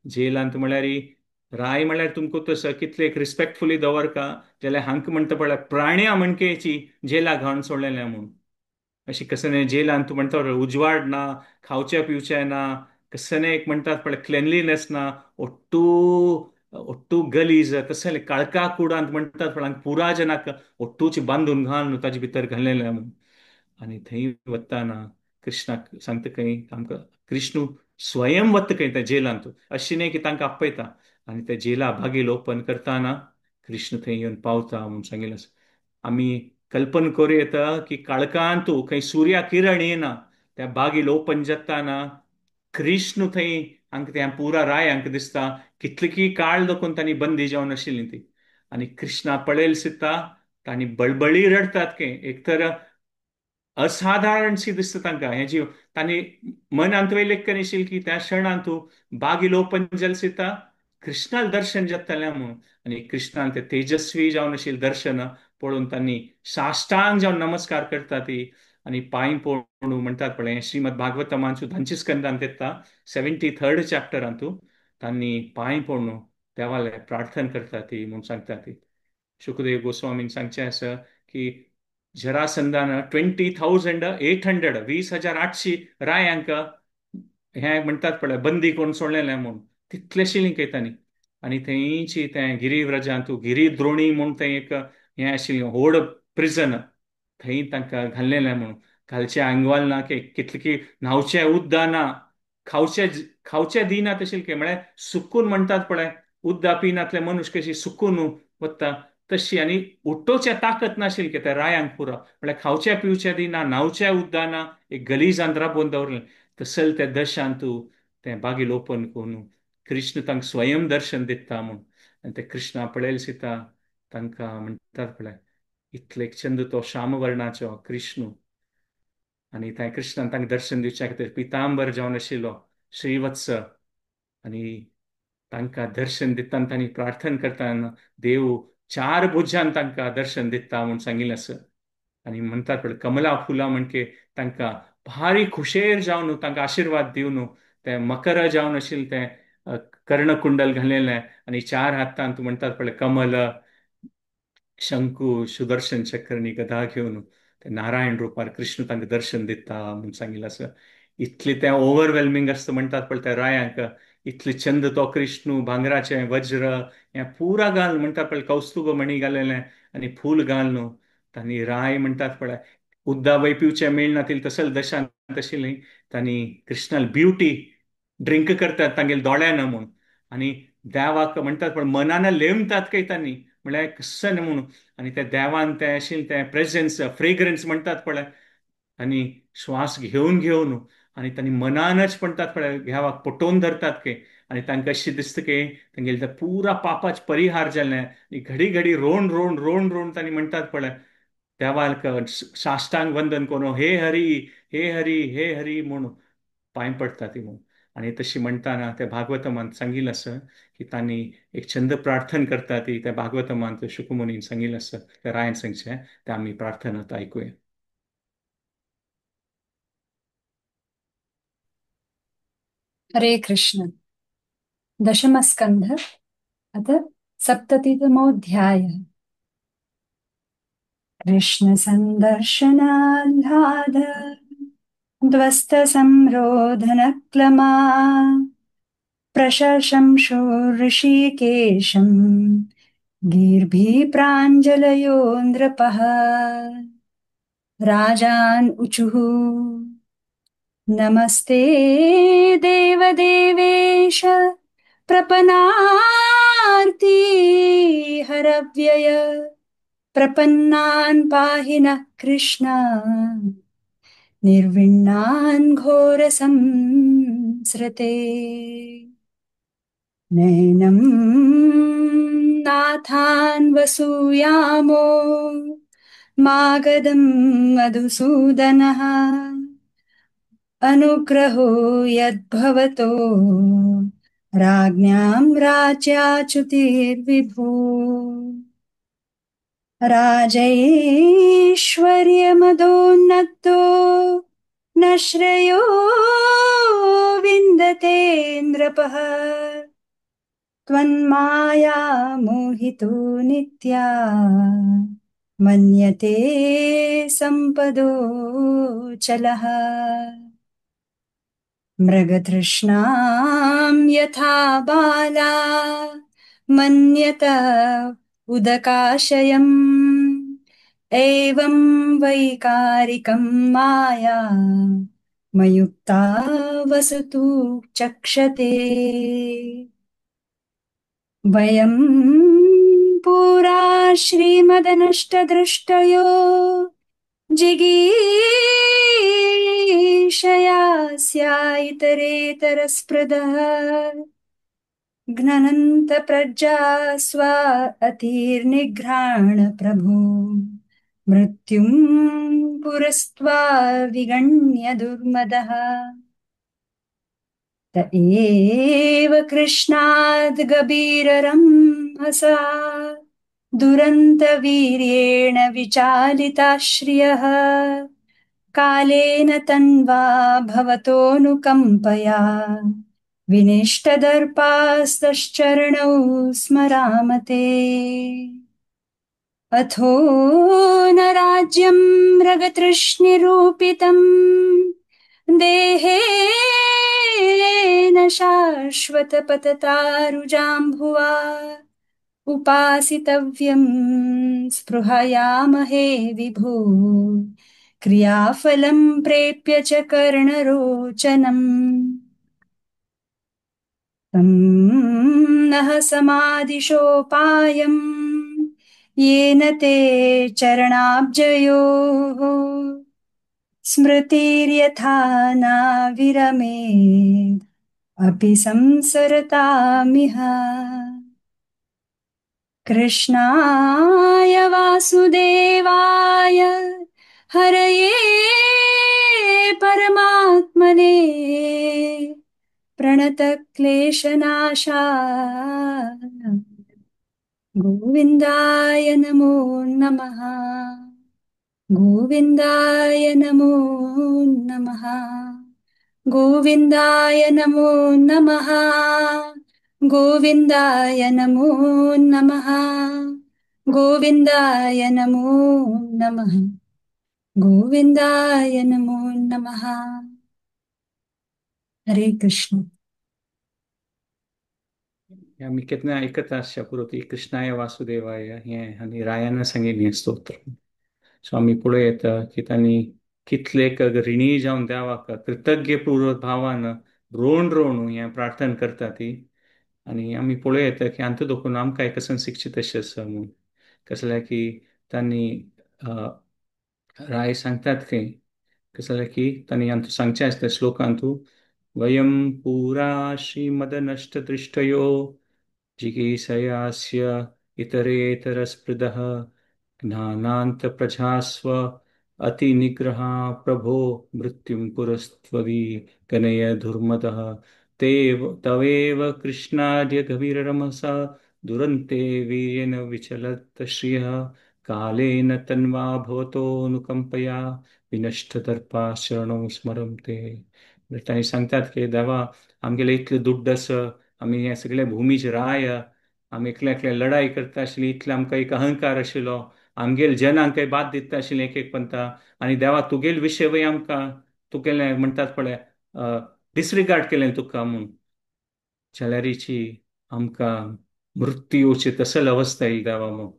जेलांत म्हळ्यार राय म्हळ्यार तुमकां तसो कितले एक रिस्पेक्टफुली दवरका जाल्यार हांकां म्हणटा पळय प्राण्या म्हणकेची जेला घालून सोडलेलें म्हूण. अशी कसलें जेलांत तूं म्हणटा पळय उजवाड ना, खावचें पिवचें ना, कसलें एक म्हणटात पळय क्लेनलीनेस ना, ഒट्टू ഒट्टू गलीज तसलें काळका कुडांत म्हणटात पळय हांकां पुरा जनाक ഒट्टूची बांदून घालून ताजे भितर घाललेलें म्हूण. आनी थंय वतना कृष्णाक सांगता खंय आमकां कृष्णू स्वयं वता खंय त्या जेलांत, अशें न्हय की तांकां आपयता. आनी त्या जेला बागील ओपन करतना कृष्ण थंय येवन पावता म्हूण सांगिल्लें आसा. आमी कल्पना करूं येता की काळखांत खंय सुर्या किरण येना त्या बागील ओपन जाताना कृष्ण थंय हांकां त्या पुरा राय हांकां दिसता कितले की काळ देखून तांणी बंदी जावन आशिल्ली ती. आनी कृष्णा पळयल सुद्दां तांणी बळबळी रडटात खंय, एक तर असाधारणशी दिसता तांकां हें जीव तांणी मनांत वयलें करिशील की त्या क्षणांत बागील ओपन जाल सुद्दां कृष्णाल दर्शन जातलें म्हूण. आनी कृष्णान ते तेजस्वी जावन आशिल्लें दर्शन पळोवन तांणी साष्टांग जावन नमस्कार करता ती आनी पांय पळोवन म्हणटात पळय श्रीमद भागवतमांचू धांची स्कंदांत येता 73rd चॅप्टरांतू तांणी पांय पळोवन देवाले प्रार्थना करता ती म्हूण सांगता ती. शुकदेव गोस्वामीन सांगचें आसा की जरासंधान 20,800 20,800 रायांक हें म्हणटात पळय बंदी कोण सोडलेलें म्हूण तितलेशें लिंकयतानी. आनी थंयची तें गिरिव्रजांतू गिरिद्रोणी म्हूण थंय एक हें आशिल्लें व्हड प्रिजन थंय तांकां घाल्लेलें म्हूण. घालचें आंगवाल ना की कितलें की न्हांवचें उद्दां ना, खावचें खावचें दिना तशें की म्हळ्यार सुकून म्हणटात पळय उद्दां पिनातले मनुष्य कशी सुकून वता तशी. आनी उठोवचें ताकत नाशिल्लें की त्या रायांक पुरो म्हळ्यार खावचें पिवचें दिना, न्हांवचें उद्दां ना, एक गलीजांत राबोवन दवरलें. तसल त्या दशांतू तें बागील ओपन करून कृष्ण तांकां स्वयं दर्शन दिता म्हूण. आनी ते कृष्णा पळयल सीता तांकां म्हणटात पळय इतले एक चंद तो श्यामवर्णाचो कृष्ण. आनी त्या कृष्णान तांकां दर्शन दिवच्या खातीर पितांबर जावन आशिल्लो श्रीवत्स. आनी तांकां दर्शन दितना तांणी प्रार्थना करतना देव चार भुजान तांकां दर्शन दिता म्हूण सांगिल्लें आसा. आनी म्हणटात पळय कमला फुलां म्हणके तांकां भारी खुशेर जावन तांकां आशिर्वाद दिवन तें मकर जावन आशिल्लें तें कर्णकुंडल घालेलें आनी चार हातांत म्हणटात पळय कमल शंकू सुदर्शन चक्र आनी गदा घेवन ते नारायण रुपार कृष्ण तांकां दर्शन दिता म्हूण सांगिल्लें आसा. इतलें तें ओवरवेल्मिंग आसता म्हणटात पळय त्या रायांक, इतले चंद तो कृष्णू भांगराचें वज्र हें पुरा घाल म्हणटात पळय कौस्तुभ मणी घालेलें आनी फूल घाल न्हू तांणी राय म्हणटात पळय उद्दा पिवचें मेळना ती तसल दशान तशी तांणी कृष्णाल ब्युटी ड्रिंक करतात तांगेले दोळ्यान म्हूण. आनी देवाक म्हणटात पण मनान लेमतात काय तांणी म्हळ्यार कस्सन म्हणून. आनी त्या देवान तें आशिल्लें तें प्रेजन्स फ्रेग्रन्स म्हणटात पळय, आनी श्वास घेवन घेवन आनी तांणी मनानच म्हणटात पळय देवाक पटोवन धरतात की. आनी तांकां अशें दिसता की तांगेले त्या पुरा पापाच परिहार जालें. आनी घडी घडी रोण रोण रोण रोण तांणी म्हणटात पळय देवाक साष्टांग वंदन करून हे हरी हे हरी हे हरी म्हणून पांय पडटा ती म्हणून. आनी तशी म्हणटाना त्या भागवतमान सांगिल्लें आसा की तांणी एक छंद प्रार्थना करता ती त्या भागवतमान शुकमुनीन सांगिल्लें आसा त्या रायन सांगचें तें आमी प्रार्थना आतां आयकुया. हरे कृष्ण. दशमस्कंध अथ सप्ततितमोऽध्यायः. कृष्ण संदर्शनाह्लाद ध्वस्त संरोधनक्लमा प्रशंसो ऋषिकेशं गीर्भिः प्राञ्जलयो नृपः. राजान ऊचुः नमस्ते देवदेवेश प्रपन्नार्ति हरव्यय प्रपन्नान् पाहि नः कृष्ण निर्विण्णान् घोरसंसृते. नैनं नाथान् वसूयामो मागधं मधुसूदनः अनुग्रहो यद्भवतो राज्ञां राज्याच्युतिर्विभो. राजैश्वर्यमदोन्नतो न श्रेयो विन्दते नृपः त्वन्माया मोहितो नित्या मन्यते सम्पदो चलः. मृगतृष्णां यथा बाला मन्यत उदकाशयम् एवं वैकारिकं माया मयुक्ता वसतु चक्षते. वयं पुरा श्रीमदनष्टदृष्टयो जिगीषया स्याइतरेतरस्पृदः घ्नन्तप्रज्ञा स्व अतिर्निघ्राण प्रभो मृत्युं पुरस्त्वा विगण्य दुर्मदः. त एव कृष्णाद् गभीररंहसा दुरन्तवीर्येण विचालिताश्रियः कालेन तन्वा भवतोऽनुकम्पया विनिष्टदर्पास्तश्चरणौ स्मरामते. अथो न राज्यं मृगतृष्णिरूपितं देहेन शाश्वतपततारुजाम्भुवा उपासितव्यं स्पृहयामहे विभो क्रियाफलं प्रेप्य च कर्णरोचनम्. तं नः समादिशोपायं येन ते चरणाब्जयोः स्मृतिर्यथा नाविरमेत् अपि संसरतामिह. कृष्णाय वासुदेवाय हरये परमात्मने प्रणतक्लेशनाशाय गोविन्दाय नमो नमः. गोविन्दाय नमो नमः. गोविन्दाय नमो नमः. गोविन्दाय नमो नमः. गोविन्दाय नमो नमः. गोविन्दाय नमो नमः. हरे कृष्ण. आमी केन्ना आयकता आसच्या पुरो ती कृष्णाय वासुदेवाय हें आनी रायान सांगिल्लें स्तोत्र. सो आमी पळोवं येता की तांणी कितले रिणी जावन देवाक कृतज्ञपूर्वक भावान रोण रोण हें प्रार्थना करता ती. आनी आमी पळोवं येता की हातूंत देखून आमकां एक कसन शिकचें तशें आसा म्हूण. कसलें की तांणी राय सांगतात खंय, कसलें की तांणी हातूंत सांगचें आसता श्लोकांतू, वयं पुरा श्रीमदनष्टदृष्टयो जिगीषयास्य इतरेतरस्पृदः ज्ञानांत प्रजास्व अतिनिग्रहा प्रभो मृत्युं पुरस्त्ववी गणय दुर्मदः तेव तवेव कृष्णाद्य गभीररमसा दुरन्ते वीर्येण विचलत श्रियः कालेन तन्वा भवतोऽनुकंपया विनष्टदर्पा शरणौ स्मरन्ते. तांणी सांगतात की देवा आमगेले इतले दुड्ड आसा, आमी हे सगळे भुमीच राय, आमी एकले एकले लढाई करता आशिल्ली, इतले आमकां एक अहंकार आशिल्लो, आमगेल जनांक बाद दिता आशिल्लें एक एक पंता. आनी देवा तुगेल विशय वय आमकां तुगेलें म्हणटात पळय डिसरिगार्ड केलें तुका म्हूण, जाल्यारीची आमकां मृत्यू येवची तसल अवस्था येयली देवा म्हूण.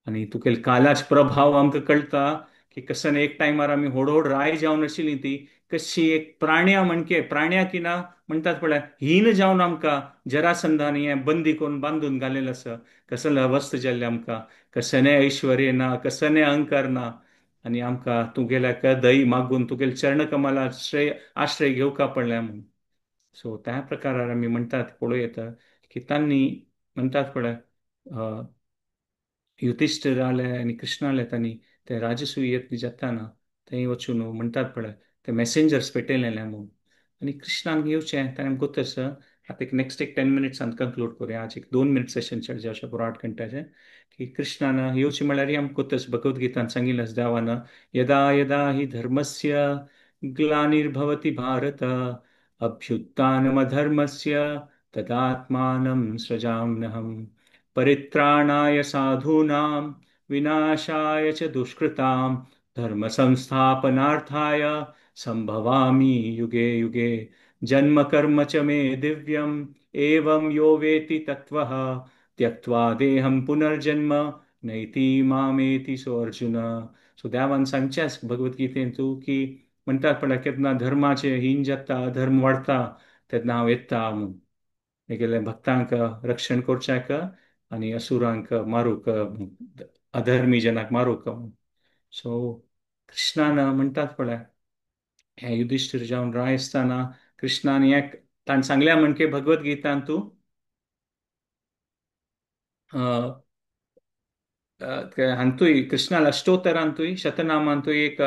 आनी तुगेल कालाच प्रभाव आमकां कळटा की कसन एक टायमार आमी होड होड राय जावन आशिल्ली ती कशी एक प्राण्या म्हणके प्राण्या की ना म्हणटात पळय हीन जावन आमकां जरासंधान हें बंदी करून बांदून घालेलें आसा. कसले अवस्था जाल्ली आमकां, कसने ऐश्वर्य ना, कसने अहंकार ना, आनी आमकां तुगेल्या दही मागून तुगेल्या चरणकमला आश्रय घेवका पडल्या म्हूण. सो त्या प्रकारार आमी म्हणटात पळोवं येता की तांणी म्हणटात पळय युधिष्ठिराले आनी कृष्णाले तांणी ते राजसूय यत्न जाताना थंय वचून म्हणटात पळय ते मॅसेंजर्स पेटयलेले म्हूण. आनी कृष्णान येवचें ताणें गोत आसा. आतां एक नेक्स्ट एक 10 मिनट्सान कंक्लूड करुया, आज एक 2 मिनट सेशन चड जावचें पुरो 8 घंट्याचें. की कृष्णान येवचें म्हळ्यार आमकां गोत आसा, भगवद्गीतान सांगिल्लें आसा देवान, यदा यदा हि धर्मस्य ग्लानिर्भवति भारत अभ्युत्थानमधर्मस्य तदात्मानं सृजाम्यहम् परित्राणाय साधूनां विनाशाय च दुष्कृतां धर्म संस्थापनार्थाय संभवामि युगे युगे. जन्म कर्म च मे दिव्यम् एवं यो वेति तत्त्वः त्यक्त्वा देहं पुनर्जन्म नैति मामेति सोऽर्जुन. सो देवान सांगचें भगवद्गीतेंतू की म्हणटात पळय केन्ना धर्माचें हीन जाता, धर्म वाडटा तेन्ना हांव येता म्हूण मेगेल्या भक्तांक रक्षण करच्याक आनी असुरांक मारूंक, अधर्मी जनाक मारूंक. सो कृष्णान म्हणटात पळय हे युधिष्ठिर जावन राय आसतना कृष्णान एक ताणें सांगल्या म्हणके भगवद्गीतांतू तूं हातूंय कृष्णाल अष्टोत्तरांतूय शतनामांतूय एक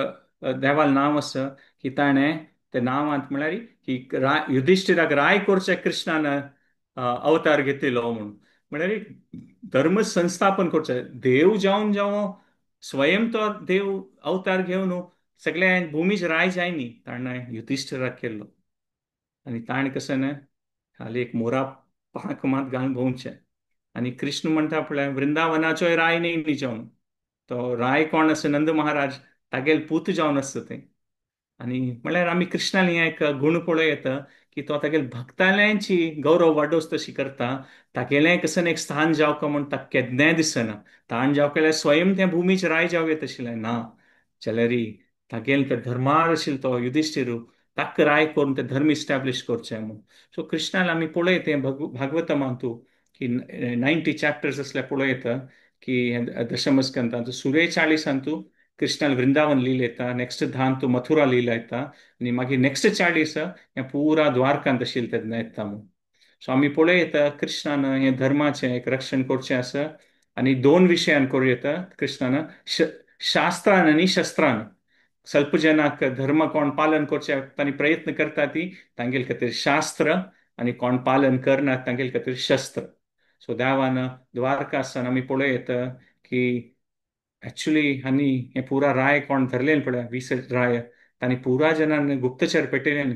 देवाल नांव आसा की ताणें ते नांवांत म्हळ्यार की युधिष्ठिराक राय करचे कृष्णान अवतार घेतिल्लो म्हूण. म्हळ्यार धर्म संस्थापन करचें, देव जावन जावं स्वयं तो देव अवतार घेवन सगळ्या भुमीच राय जायनी ताणें युधिष्ठिराक केल्लो. आनी ताणें कशें न्हय खाली एक मोरा पांख मात घालून भोंवचें. आनी कृष्ण म्हणटा पळय वृंदावनाचोय राय न्ही न्ही जावन, तो राय कोण आसा नंद महाराज तागेल पूत जावन आसता तें. आनी म्हळ्यार आमी कृष्णाली एक गूण पळोवं येता की तो तागेल भक्ताल्यांची गौरव वाडोवच तशी करता, तागेलें कसन एक स्थान जावका म्हूण ताका केन्नाय दिसना. ताण जावं केल्यार स्वयं त्या भुमीच राय जावं येत आशिल्लें ना, जाल्यार तागेल ते धर्मार आशिल्लो तो युधिष्ठिरू ताका राय करून ते धर्म इस्टॅब्लिश करचें म्हूण. सो कृष्णान आमी पळयत हें भागवतमांतू की 90 चॅप्टर्स असले पळयता की दशमस्कंतांतू सुरेचाळीसांतू कृष्णान वृंदावन लीला येता, नेक्स्ट धांतू मथुरा लीला येता आनी मागीर नेक्स्ट 40 हें पुरा द्वारकांत आशिल्लें तेन्ना येता म्हूण. सो आमी पळयता कृष्णान हें धर्माचें एक रक्षण करचें आसा आनी 2 विशयान करूं येता कृष्णान, शास्त्रान आनी शस्त्रान. स्वल्प जनाक धर्म कोण पालन करचें तांणी प्रयत्न करता ती तांगेले खातीर शास्त्र आनी कोण पालन करना तांगेले खातीर शस्त्र. सो देवान द्वारका आसतना आमी पळयता की एक्चुली हांणी हें पुरा राय कोण धरलें पळय 20 राय तांणी पुरा जनान गुप्तचर पेटयलें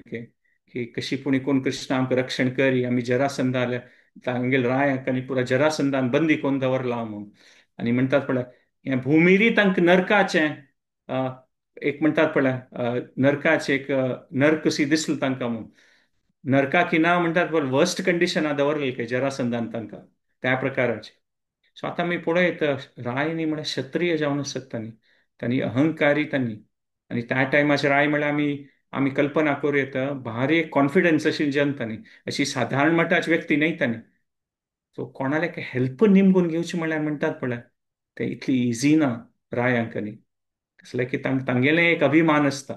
की कशी पुणी कोण कृष्ण आमकां रक्षण करी, आमी जरासंधाले तांगेल रायाक आनी पुरा जरासंधान बंदी कोण दवरला म्हूण. आनी म्हणटात पळय हें भुमिरी तांकां नरकाचें एक म्हणटात पळय नरकाचें एक नर्क सी दिसलें तांकां म्हूण. नरका की ना म्हणटात पळय वर्स्ट कंडिशना दवरलें की जरासंधान तांकां त्या प्रकाराचें. सो आतां आमी पळयत राय न्ही म्हळ्यार क्षत्रिय जावन आसता न्ही, तांणी अहंकारी तांणी आनी त्या टायमाचेर राय म्हळ्यार आमी आमी कल्पना करूं येता भारी एक कॉन्फिडन्स आशिल्ली जन तांणी, अशी सादारण मटाची व्यक्ती न्हय तांणी. सो कोणाले हेल्प निमगून घेवची म्हळ्यार म्हणटात पळय ते इतली इजी ना रायांक. न्ही कसलें की तांगेलें एक अभिमान आसता,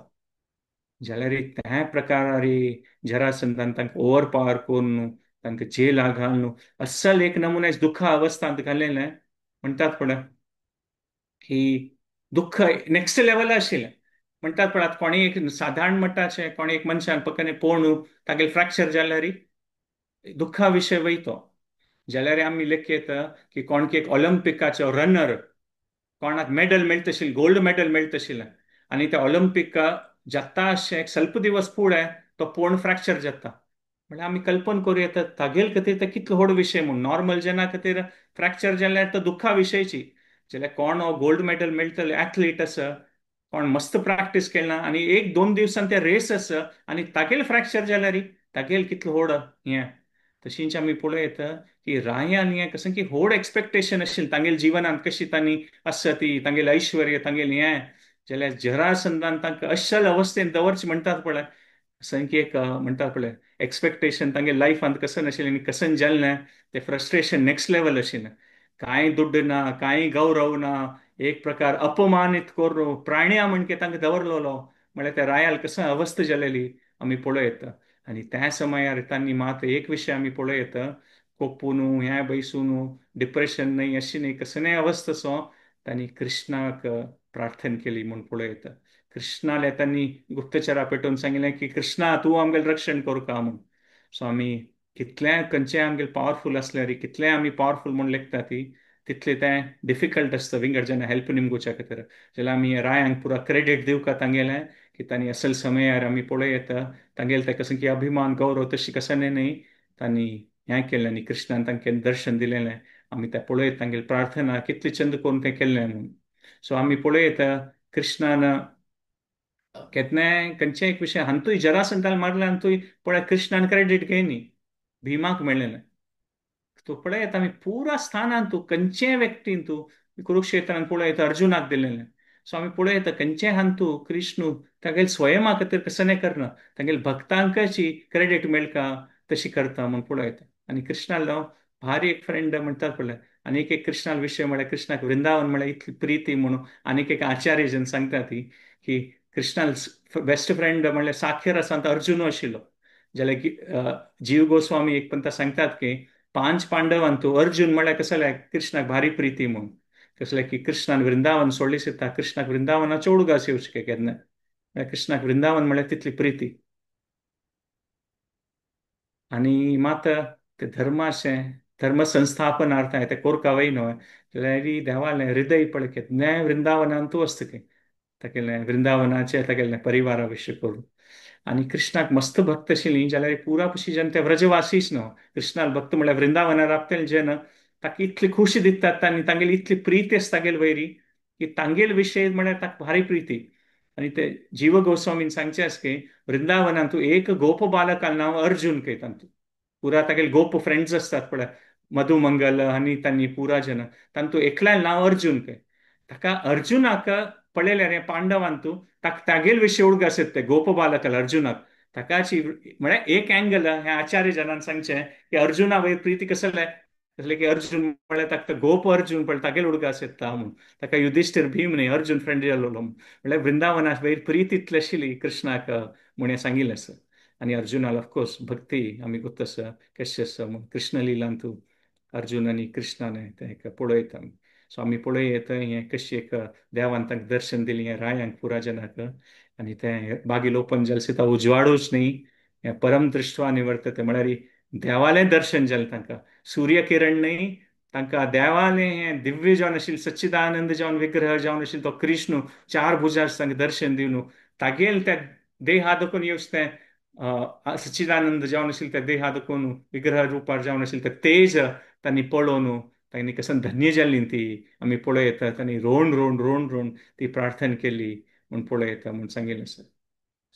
जाल्यार त्या प्रकारारी जरासंधान तांकां ओवर पावर करून तांकां जेला घालून अस्सल एक नमुन्या दुःख अवस्थांत घालेलें म्हणटात पळय की दुःख नेक्स्ट लेवल आशिल्लें म्हणटात पळय. आतां कोणी एक सादारण मट्टाचें कोणी एक मनशान पक्कने पोणू तागेले फ्रॅक्चर जाल्यार दुःखा विशय वयतो, जाल्यार आमी लेखयत की कोणकी एक ऑलिम्पिकाचो रनर कोणाक मेडल मेळटा आशिल्लें, गोल्ड मेडल मेळटा आशिल्लें आनी त्या ऑलिम्पिका जाता अशें एक स्वल्प दिवस फुडें तो पोण फ्रॅक्चर जाता, म्हळ्यार आमी कल्पना करूं येता तागेल खातीर ते कितलो व्हड विशय म्हूण. नॉर्मल जना खातीर फ्रॅक्चर जाल्यार तो दुःखा विशयची, जाल्यार कोण हो गोल्ड मेडल मेळटले एथलीट आसा, कोण मस्त प्रॅक्टीस केला आनी एक दोन दिवसान ते रेस आसा आनी तागेल फ्रॅक्चर जाल्यार तागेल कितलो व्हड हें. तशींच आमी पळयता की रायान हें कसं की व्हड एक्सपेक्टेशन आशिल्लें तांगेल जिवनांत कशी तांणी आसा ती तांगेल ऐश्वर्य तांगेल हें, जाल्यार जरासंधान तांकां अश्शल अवस्थेन दवरचें म्हणटात पळय, कसं की एक म्हणटात पळय एक्सपेक्टेशन तांगेल लायफांत कसं नाशिल्लें आनी कसं जालें तें फ्रस्ट्रेशन नेक्स्ट लेवल आशिल्लें. कांय दुड्ड ना, कांय गौरव ना, एक प्रकार अपमानीत करून प्राण्या म्हणके तांकां दवरलेलो, म्हळ्यार त्या रायाल कसं अवस्था जालेली आमी पळयता. आनी त्या समयार तांणी मात एक विशय आमी पळयता, कोपून हें बैसून डिप्रेशन न्हय अशी न्हय कसं न्हय अवस्था सो तांणी कृष्णाक प्रार्थना केली म्हूण पळयता. कृष्णाले तांणी गुप्तचरा पेटोवन सांगिल्लें की कृष्णा तूं आमगेलें रक्षण करूं म्हूण. सो आमी कितलें खंयचें आमगेलें पावरफूल आसल्यार कितलें आमी पावरफूल म्हूण लेखता ती तितलें तें डिफिकल्ट आसता विंगड जेन्ना हेल्प निमगुच्या खातीर. जाल्यार आमी रायांक पुरा क्रेडीट दिवका तांगेलें की तांणी असल समयार आमी पळयता तांगेलें तें कसं की अभिमान गौरव तशी कसं न्हय तांणी हें केलें आनी कृष्णान तांकां दर्शन दिलेलें आमी तें पळयता तांगेली प्रार्थना कितली चंद करून तें केल्लें म्हूण. सो आमी पळयता कृष्णान केन्नाय खंयचें एक विशय हांतूय जरासंधान मारलें हातूंय पळय कृष्णान क्रेडीट घेयनी भीमाक मेळ्ळें. तो पळयता आमी पुरा स्थानान तूं खंयचेय व्यक्तीन तूं कुरुक्षेत्रान पळयता अर्जुनाक दिलेलें. सो आमी पळयता खंयचेय हातूं कृष्ण तागेले स्वयंमा खातीर कसं न्हय करना, तागेले भक्तांकची क्रेडीट मेळका तशी करता म्हूण पळयता. आनी कृष्णालो भारी एक फ्रेंड म्हणटात पळय, आनी एक एक कृष्णाल विशय म्हळ्यार कृष्णाक वृंदावन म्हळ्यार इतली प्रिती म्हणून आनीक एक आचार्य जन सांगता ती की कृष्णाल बेस्ट फ्रेंड म्हळ्यार साखेर आसा अर्जुन आशिल्लो. जाल्यार जीव गोस्वामी एक पंता सांगतात की पांच पांडवांतू अर्जुन म्हळ्यार कसलें कृष्णाक भारी प्रिती म्हूण, कसलें की कृष्णान वृंदावन सोडली सुद्दां कृष्णाक वृंदावनाचो उडगास येवचे केन्ना, म्हळ्यार कृष्णाक वृंदावन म्हळ्यार तितली प्रिती. आनी मात ते धर्माचें धर्म संस्थापनार्थ तें कोरका वय न्हय जाल्यार देवालें हृदय पळय केन्नाय वृंदावनांतू आसता की तागेलें वृंदावनाचें तागेलें परिवारा विशय करून. आनी कृष्णाक मस्त भक्त आशिल्ली जाल्यार पुरा पशी जन ते व्रजवासीच न्हू, कृष्णाक भक्त म्हळ्यार वृंदावनार राबतले जेन्ना ताका इतली खुशी दितात आनी तांगेली इतली प्रिती आसता तागेले वयरी की तांगेले विशय म्हळ्यार ताका भारी प्रिती. आनी ते जीव गोस्वामीन सांगचें आसा की वृंदावनांतू एक गोप बालकान नांव अर्जुन कयता तांतू पुरा तागेले गोप फ्रेंड्स आसतात पळय मधुमंगल आनी तांणी पुरा जन तांतू एकल्यान नांव अर्जुन कय, ताका अर्जुनाक पळयल्यार हे पांडवांतू ताका तागेल विशय उडगास येता ते गोप बालकाल अर्जुनाक ताकाची म्हळ्यार एक एंगल हे आचार्य जनान सांगचें की अर्जुना वयर प्रिती कसलें कसलें की अर्जुन म्हळ्यार ताका गोप अर्जुन पळय तागेल उडगास येता म्हूण, ताका युधिश्ठीर भीम न्हय अर्जुन फ्रेंड जालो म्हळ्यार वृंदावना वयर प्रिती इतली आशिल्ली कृष्णाक म्हूण हें सांगिल्लें आसा. आनी अर्जुनाल ऑफकोर्स भक्ती आमी गोत्त आसा कशें आसा म्हूण कृष्णलिलांतू अर्जुन आनी कृष्णान तें एक पळयता आमी. सो आमी पळयता हें कशी एक देवान तांकां दर्शन दिलें हें रायांक पुरा जनाक आनी तें बागील ओपन जालें सीता उजवाडूच न्ही हें परम दृश्टवा निवर्तते म्हळ्यार देवालें दर्शन जालें तांकां, सूर्य किरण न्ही तांकां देवालें हें दिव्य जावन आशिल्लें सच्चिदानंद जावन विग्रह जावन आशिल्लो तो कृष्ण चार भुजार तांकां दर्शन दिवन तागेल त्या देहा दखून येवचें तें सच्चिदानंद जावन आशिल्लें त्या देहा दखून विग्रह रुपार जावन आशिल्लें तें तेज तांणी पळोवन तांणी कसं धन्य जाली ती आमी पळयता. तांणी रोण रोण रोण रोण ती प्रार्थना केली म्हूण पळयता म्हूण सांगिल्लें आसा.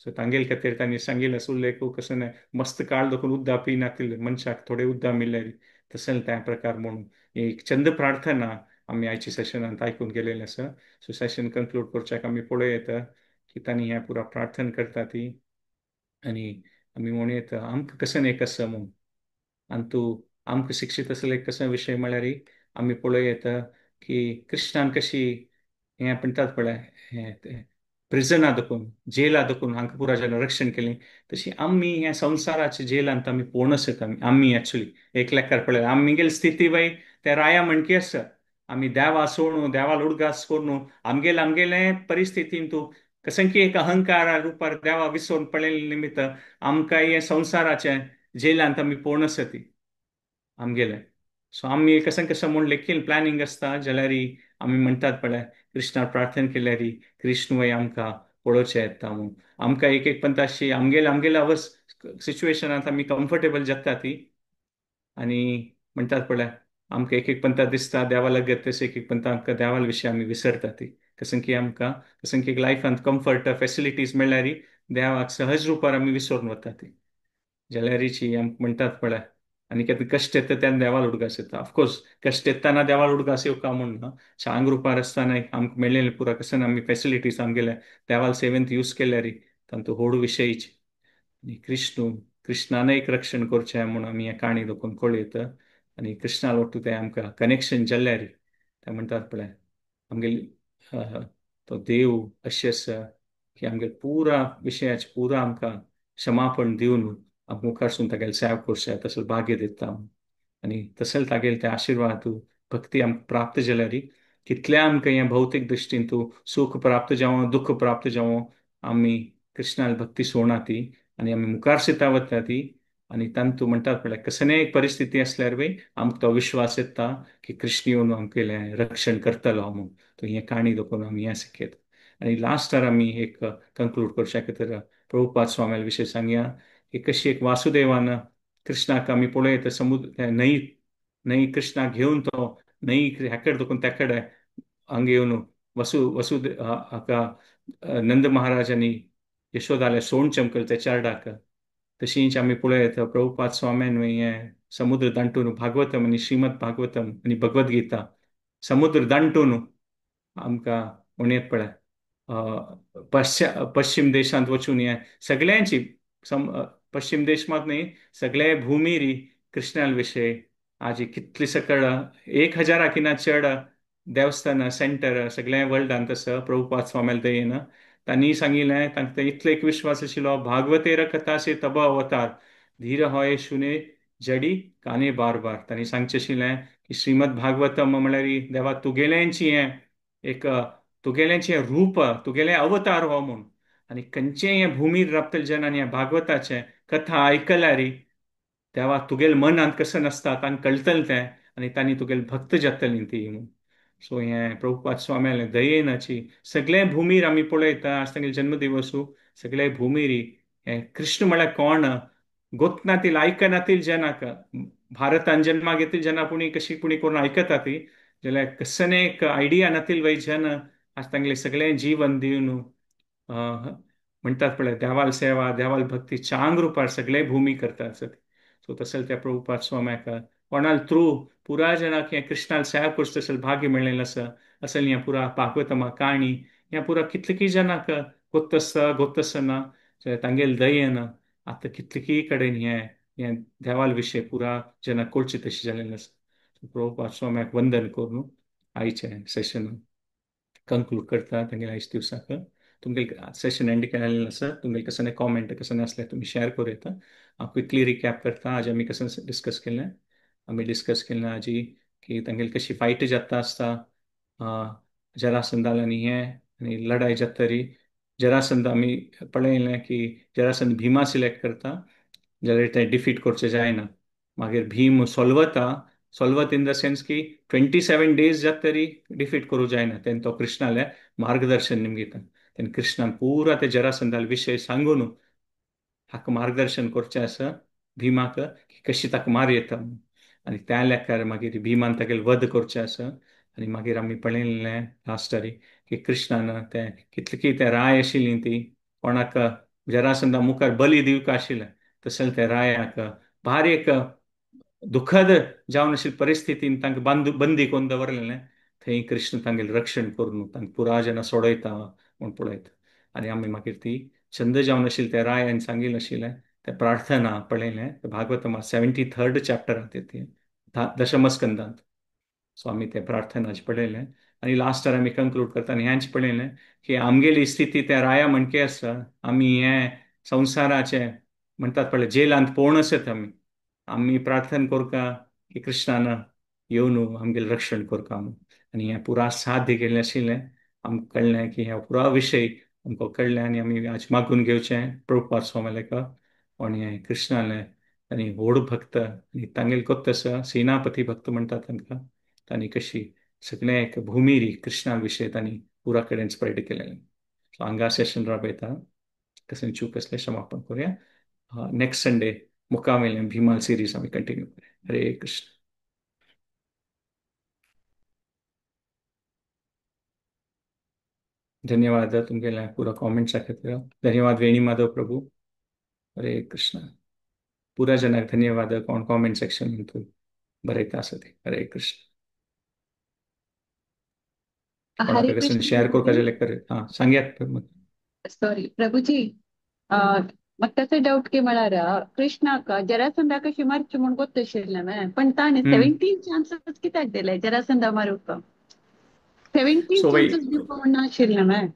सो तांगेल खातीर तांणी सांगिल्लें आसा उल्लेख कसं न्हय मस्त काळ दखून उद्दा पिनातिल्लें मनशाक थोडे उद्दा मेळ्ळ्यार तशें त्या प्रकार म्हणून एक चंद प्रार्थना आमी आयच्या सेशनांत आयकून गेलेलें आसा. सो सेशन कंक्लूड करच्याक आमी पळोवं येता की तांणी हें पुरा प्रार्थना करता ती आनी आमी म्हणू येता आमकां कशें एक आसा म्हूण. आनी तूं आमकां शिक्षीत आसले एक कसो विशय म्हळ्यार आमी पळोवं येता की कृष्णान कशी हें म्हणटात पळय हें तें प्रिजना दखून जेला दखून हांकां पुरा जन रक्षण केलें, तशी आमी ह्या संवसाराच्या जेलांत आमी पोवन आसता. आमी एक्चुली एक लेखार पळय आमगेली स्थिती बाय त्या राया म्हणकी आसा. आमी देवा सोडून देवाल उडगास करून आमगेले आमगेले परिस्थितीन तूं कसं की एक अहंकारा रुपार देवा विसरून पळयले निमित्त आमकां हे संवसाराचे जेलांत आमी पोवन आसा ती आमगेले. सो आमी कसं कसं म्हूण लेखील प्लॅनिंग आसता जाल्यार आमी म्हणटात पळय कृष्णार प्रार्थना केल्यार कृष्ण वय आमकां पळोवचें येता म्हूण. आमकां एक एक पंत अशी आमगेले आमगेले अवस सिच्युएशनांत आमी कम्फर्टेबल जगता ती आनी म्हणटात पळय आमकां एक एक पंता दिसता देवा लागत तशें एक एक पंता आमकां देवा विशीं आमी विसरता ती. कसं की आमकां कसं की लायफांत कम्फर्ट फेसिलिटीज मेळ्ळ्यार देवाक सहज रुपार आमी विसरून वता ती. जाल्यारीची आमकां म्हणटात पळय आनी केन्ना कश्ट येता तेन्ना देवाल उडगास येता. ऑफकोर्स कश्ट येताना देवाल उडगास येवका म्हूण ना, चांग रुपार आसतना आमकां मेळ्ळेलें पुरा कशें आमी फेसिलिटीज आमगेले देवाल सेवेंत यूज केल्यार तांतू होड विशयच. आनी कृष्ण कृष्णान एक रक्षण करचें म्हूण आमी ह्या काणी दोकून कळयता. आनी कृष्णा वट्टू तें आमकां कनेक्शन जाल्यार ते म्हणटात पळय आमगेली तो देव अशें आसा की आमगेले पुरा विशयाचे पुरा आमकां क्षमापण दिवन आमकां मुखारसून तागेले सेव करचें तसो भाग्य दिता. आनी तशें तागेले ते आशिर्वाद भक्ती आमकां प्राप्त जाल्यार कितलें आमकां हें भौतीक दृश्टीन तूं सुख प्राप्त जावं दुःख प्राप्त जावं आमी कृष्णाल भक्ती सोडना ती आनी आमी मुखार सीता वता ती. आनी तांतू म्हणटात पळय कसलेय एक परिस्थिती आसल्यार बी आमकां तो विश्वास येता की कृष्ण येवन आमगेलें रक्षण करतलो म्हूण. तो हें काणी दोकून आमी हें शिकयता. आनी लास्टार आमी एक कंक्लूड करच्या खातीर प्रभुपाद स्वाम्याल विशय सांगया की कशी एक वासुदेवान कृष्णाक आमी पळयता समुद्र न्हंय न्हंय कृष्णाक घेवन तो न्हंय ह्याकडे दोकून त्याकडे हांगा येवन वसुदे हाका नंद महाराज आनी यशोदाले सोण चमकल त्या चारडाक. तशींच आमी पळयता प्रभुपाद स्वाम्यान हें समुद्र दांटून भागवतम आनी श्रीमद भागवतम आनी भगवद्गीता समुद्र दांटून आमकां म्हणयत पळय पश्चिम देशांत वचून हें सगळ्यांची पश्चिम देश मात न्ही सगळे भुमीरी कृष्णाल विशय आजी कितली सकळ 1000 किना चड देवस्थान सेंटर सगळ्या वर्ल्डांत आसा प्रभुपाद स्वाम्याल दयेन. तांणी सांगिल्लें तांकां इतलो एक विश्वास आशिल्लो भागवतेर कथा से तब अवतार धीर होय शुने जडी काने बार बार. तांणी सांगचें आशिल्लें की श्रीमद भागवतम म्हळ्यार देवा तुगेल्यांची हें एक तुगेल्यांचें रूप तुगेलें अवतार हो म्हूण. आनी खंयचेय हें भुमीर राबतले जेन्ना आनी ह्या भागवताचें कथा आयकल्यार देवा तुगेले मनांत कशें नासता तांकां कळटलें तें आनी तांणी तुगेले भक्त जातली ती म्हूण. सो हें प्रभुपाद स्वाम्यालें दयेनाची सगळे भुमीर आमी पळयता आज तांगेले जन्मदिवसू सगळे भुमीर हें कृष्ण म्हळ्यार कोण गोतनातील आयकनातील जनाक भारतान जन्मा घेतील जना पुणी कशी पुणी करून आयकता ती जाल्यार कसने एक आयडिया नातील वय जन आज तांगेलें सगळें जीवन दिवन म्हणटात पळय देवाल सेवा देवाल भक्ती चांग रुपार सगळे भुमी करता आसत. सो तशें त्या प्रभुपाद स्वाम्याक कोणाल थ्रू पुरा जनाक हें कृष्णाल सेवा करचें तशें भाग्य मेळ्ळेलें आसा असेल ह्या पुरा भागवतमा काणी ह्या पुरा कितलेकी जनाक गोत्तस गोत्तसना तांगेले दयेन आतां कितलेकी कडेन हें हें देवाल विशय पुरा जनाक कळचें तशें जालेलें आसा. प्रभुपाद स्वाम्याक वंदन करून आयचें सेशन कंक्लूड करता तांगेले आयच्या दिवसाक. तुमगेले सेशन एंड केलेलें आसा तुमगेले कसले कॉमेंट कसले आसल्यार तुमी शेअर करूं येता. हांव क्विकली रिकॅप करता आज आमी कसलें डिस्कस केलें. आमी डिस्कस केलें आजी की तांगेली कशी फायट जाता आसता जरासंधाल आनी हें आनी लढाय जातरी जरासंध आमी पळयलें की जरासंध भीमा सिलेक्ट करता जाल्यार तें डिफीट करचें जायना. मागीर भीम सोल्वता सोल्वत इन the sense की 27 डेज जात तरी डिफीट करूं जायना तेन्ना तो कृष्णालें मार्गदर्शन निमगिता. तेन्ना कृष्णान पुरा ते जरासंधाल विशय सांगून हाका मार्गदर्शन करचें आसा भीमाक की कशी ताका मार येता. आनी त्या लेखार मागीर भीमान तागेले वध करचें आसा. आनी मागीर आमी पळयलें लास्टारी की कृष्णान तें कितले तें राय आशिल्ली ती कोणाक जरासंधा मुखार बली दिवंक आशिल्लें तशें त्या रायाक भारी एक दुखद जावन अशी परिस्थितीन तांकां बांदू बंदी करून दवरलेलें. थंय कृष्ण तांगेलें रक्षण करून तांकां पुरा जेन्ना सोडयता म्हूण पळयता. आनी आमी मागीर ती छंद जावन आशिल्लें त्या रायान सांगिल्लें आशिल्लें तें प्रार्थना पळयलें भागवतमा 73rd चॅप्टरांत ती दशमस्कंदांत. सो आमी तें प्रार्थनाच पळयलें आनी लास्टार आमी कंक्लूड करता आनी हेंच पळयलें की आमगेली स्थिती त्या राया म्हणके आसा. आमी हें संवसाराचें म्हणटात पळय जेलांत पोवन आसत आमी आमी प्रार्थना करता की कृष्णान येवन आमगेलें रक्षण करता म्हूण. आनी हें पुरा साध्य केल्लें आशिल्लें आमकां कळ्ळें की हें पुरा विशय आमकां कळ्ळें आनी आमी आज मागून घेवचें प्रभुपाद स्वामी आनी हें कृष्णालें आनी व्हड भक्त आनी तांगेले कोत्त आसा सेनापती भक्त म्हणटात तांकां तांणी कशी सगळें एक भुमिरी कृष्णा विशय तांणी पुरा कडेन स्प्रेड केलेलें. सो हांगा सेशन राबयता कसलें चूक आसलें क्षमापण करुया. नेक्स्ट संडे मुखावेलें भीमाल सिरीज आमी कंटिन्यू करुया. हरे कृष्ण. धन्यवाद तुमगेल्या पुरा कॉमेंट्सा खातीर. धन्यवाद वेणी माधव प्रभू. हरे कृष्ण. पुरा जनाक धन्यवाद कोण कॉमेंट सेक्शन हितून बरयता आसा ते. हरे कृष्ण. हरे कोणाक कसं कृष्ण शेअर करपाक प्रभुजी. जाल्यार कर. हां सांगयात. सॉरी प्रभुजी, म्हाका ताचो डावट की म्हळ्यार कृष्णाक जरासंधाक कशी मारची म्हूण गोत्ताशिल्लें पण ताणें 17 चान्सेस कित्याक दिले जरासंधा मारूंक? 17 सो वय चान्सेस दिवपा म्हूण नाशिल्लें.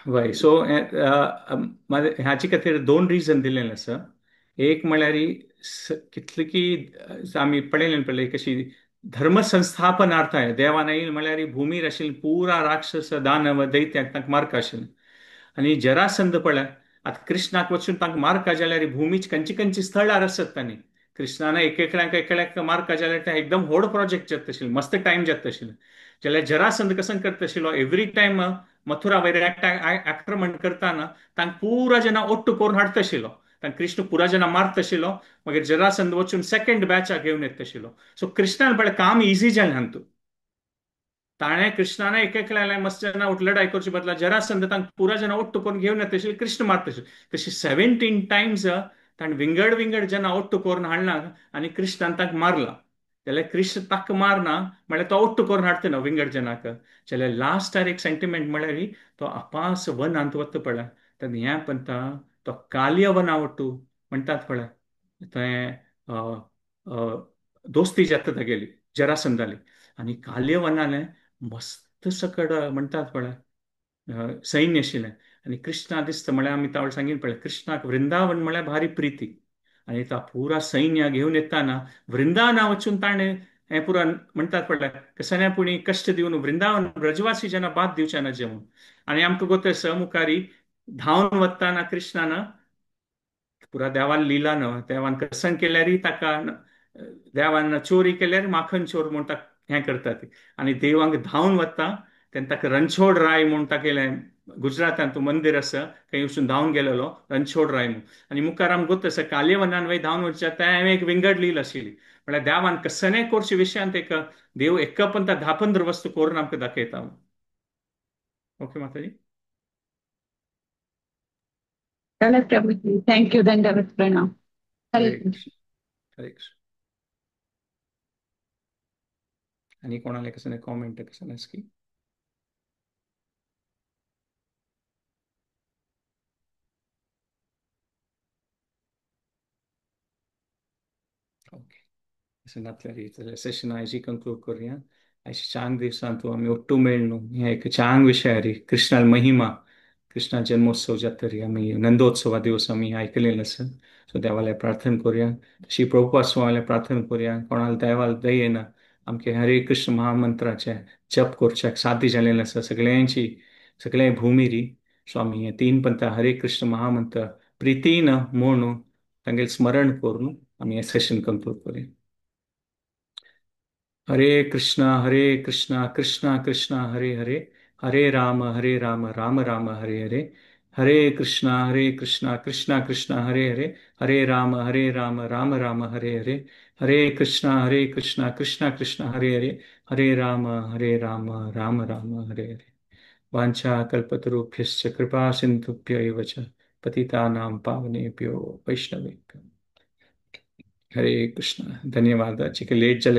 वय सो हाचे खातीर दोन रिजन दिलेलें आसा. एक म्हळ्यार कितले की आमी पळयलें पळय कशी धर्म संस्थापनार्थ आहे देवान येयल म्हळ्यार भुमीर आशिल्लें पुरा राक्षस दानव दैत्याक तांकां मारका आशिल्लें. आनी जरासंध पळय आतां कृष्णाक वचून तांकां मारका जाल्यार भुमीच खंयची खंयची स्थळार आसत तांणी कृष्णान एक एकल्याक एकल्याक मारका जाल्यार तें एकदम व्हड प्रोजेक्ट जाता आशिल्लें, मस्त टायम जाता आशिल्लें. जाल्यार जरासंध कसं करता आशिल्लो एवरी टायम मथुरा वयर आक्रमण करताना तांकां पुरा जेन्ना ओट्टू करून हाडटा आशिल्लो तांकां कृष्ण पुरा जेन्ना मारता आशिल्लो मागीर जरासंध वचून सेकंड बॅचाक घेवन येता आशिल्लो. सो कृष्णान पळय काम इजी जालें हातूंत. ताणें कृष्णान एक एकल्याक मस्त जेन्ना लढाई करचे बदला जरासंध तांकां पुरा जेन्ना ओट्टू करून घेवन येता आशिल्ले कृष्ण मारता आशिल्ले. तशी 17 टायम्स ताणें विंगड विंगड जेन्ना ओट्टू करून हाडला आनी कृष्णान तांकां मारला. जाल्यार कृष्ण ताका मारना म्हळ्यार तो ओट्टू करून हाडटा ना विंगड जनाक. जाल्यार लास्टार एक सेंटिमेंट म्हळ्यार तो अपास वनांत वता पळय तेन्ना हें पंता तो काल्य वना वट्टू म्हणटात पळय तें दोस्ती जाता तागेली जरासंधाली आनी काल्य वनालें मस्त सकड म्हणटात पळय सैन्य आशिल्लें. आनी कृष्णा दिसता म्हळ्यार आमी तावळ सांगीन पळय कृष्णाक वृंदावन म्हळ्यार भारी प्रिती आनी तो पुरा सैन्य घेवन येताना वृंदावना वचून ताणें हें पुरा म्हणटात पळय कसल्या पुणी कश्ट दिवन वृंदावन ब्रजवासी जेन्ना बाद दिवचे ना जेवण. आनी आमकां गोत आसा मुखारी धांवन वताना कृष्णान पुरा देवान लिला न्हय देवान कसं केल्यारय ताका देवान चोरी केल्यार माखन चोर म्हूण ताका हें करतात आनी देवांक धांवन वता तेन्ना ताका रणछोड राय म्हूण तागेलें गुजरातांत मंदीर आसा थंय वचून धांवन गेलेलो रणछोड राय म्हूण. आनी मुखार आमकां गोत आसा काल्यवनान वय धांवन वचच्या तें एक विंगड लील आशिल्ली म्हळ्यार देवान कसलेय कोर्चे विशयांत एक देव एक पंता 10-15 वस्तू करून आमकां दाखयता. ओके माताजी. प्रभुजी thank you. दंडवत प्रणाम. हरे हरे कृष्ण. कृष्ण. हरे कृष्ण. आनी कोणाले कसले कॉमेंट कसं की ओके अशें नातल्यार सेशन आयजी कंक्लूड करुया. आयज चांग दिवसांत आमी ಒಟ್ಟು मेळ्ळू हें एक चांग विशयारी कृष्णा महिमा कृष्णा जन्मोत्सव जातरी आमी नंदोत्सवा दिवस आमी आयकलेलें आसा. सो देवाले प्रार्थना करुया श्री प्रभुपाद स्वामीले प्रार्थना करुया कोणाला देवाल दयेन आमचे हरे कृष्ण महामंत्राचे जप करच्याक साध्य जालेलें आसा सगळ्यांची सगळ्या भुमिरी. स्वामी हे तीन पंथा हरे कृष्ण महामंत्र प्रितीन म्हणून तांगेलें स्मरण करून आमी हें सेशन कंक्लूड करुया. हरे कृष्णा हरे कृष्णा कृष्णा कृष्णा हरे हरे हरे राम राम राम हरे हरे हरे कृष्णा कृष्णा कृष्णा हरे हरे हरे राम राम राम हरे हरे हरे कृष्णा कृष्णा कृष्णा हरे हरे हरे राम राम राम हरे हरे. वाञ्छा कल्पतरुभ्यश्च कृपा सिन्धुभ्य एव च पतितानां पावनेभ्यो वैष्णवेभ्यो. हरे कृष्ण. धन्यवाद. चिके लेट जाले.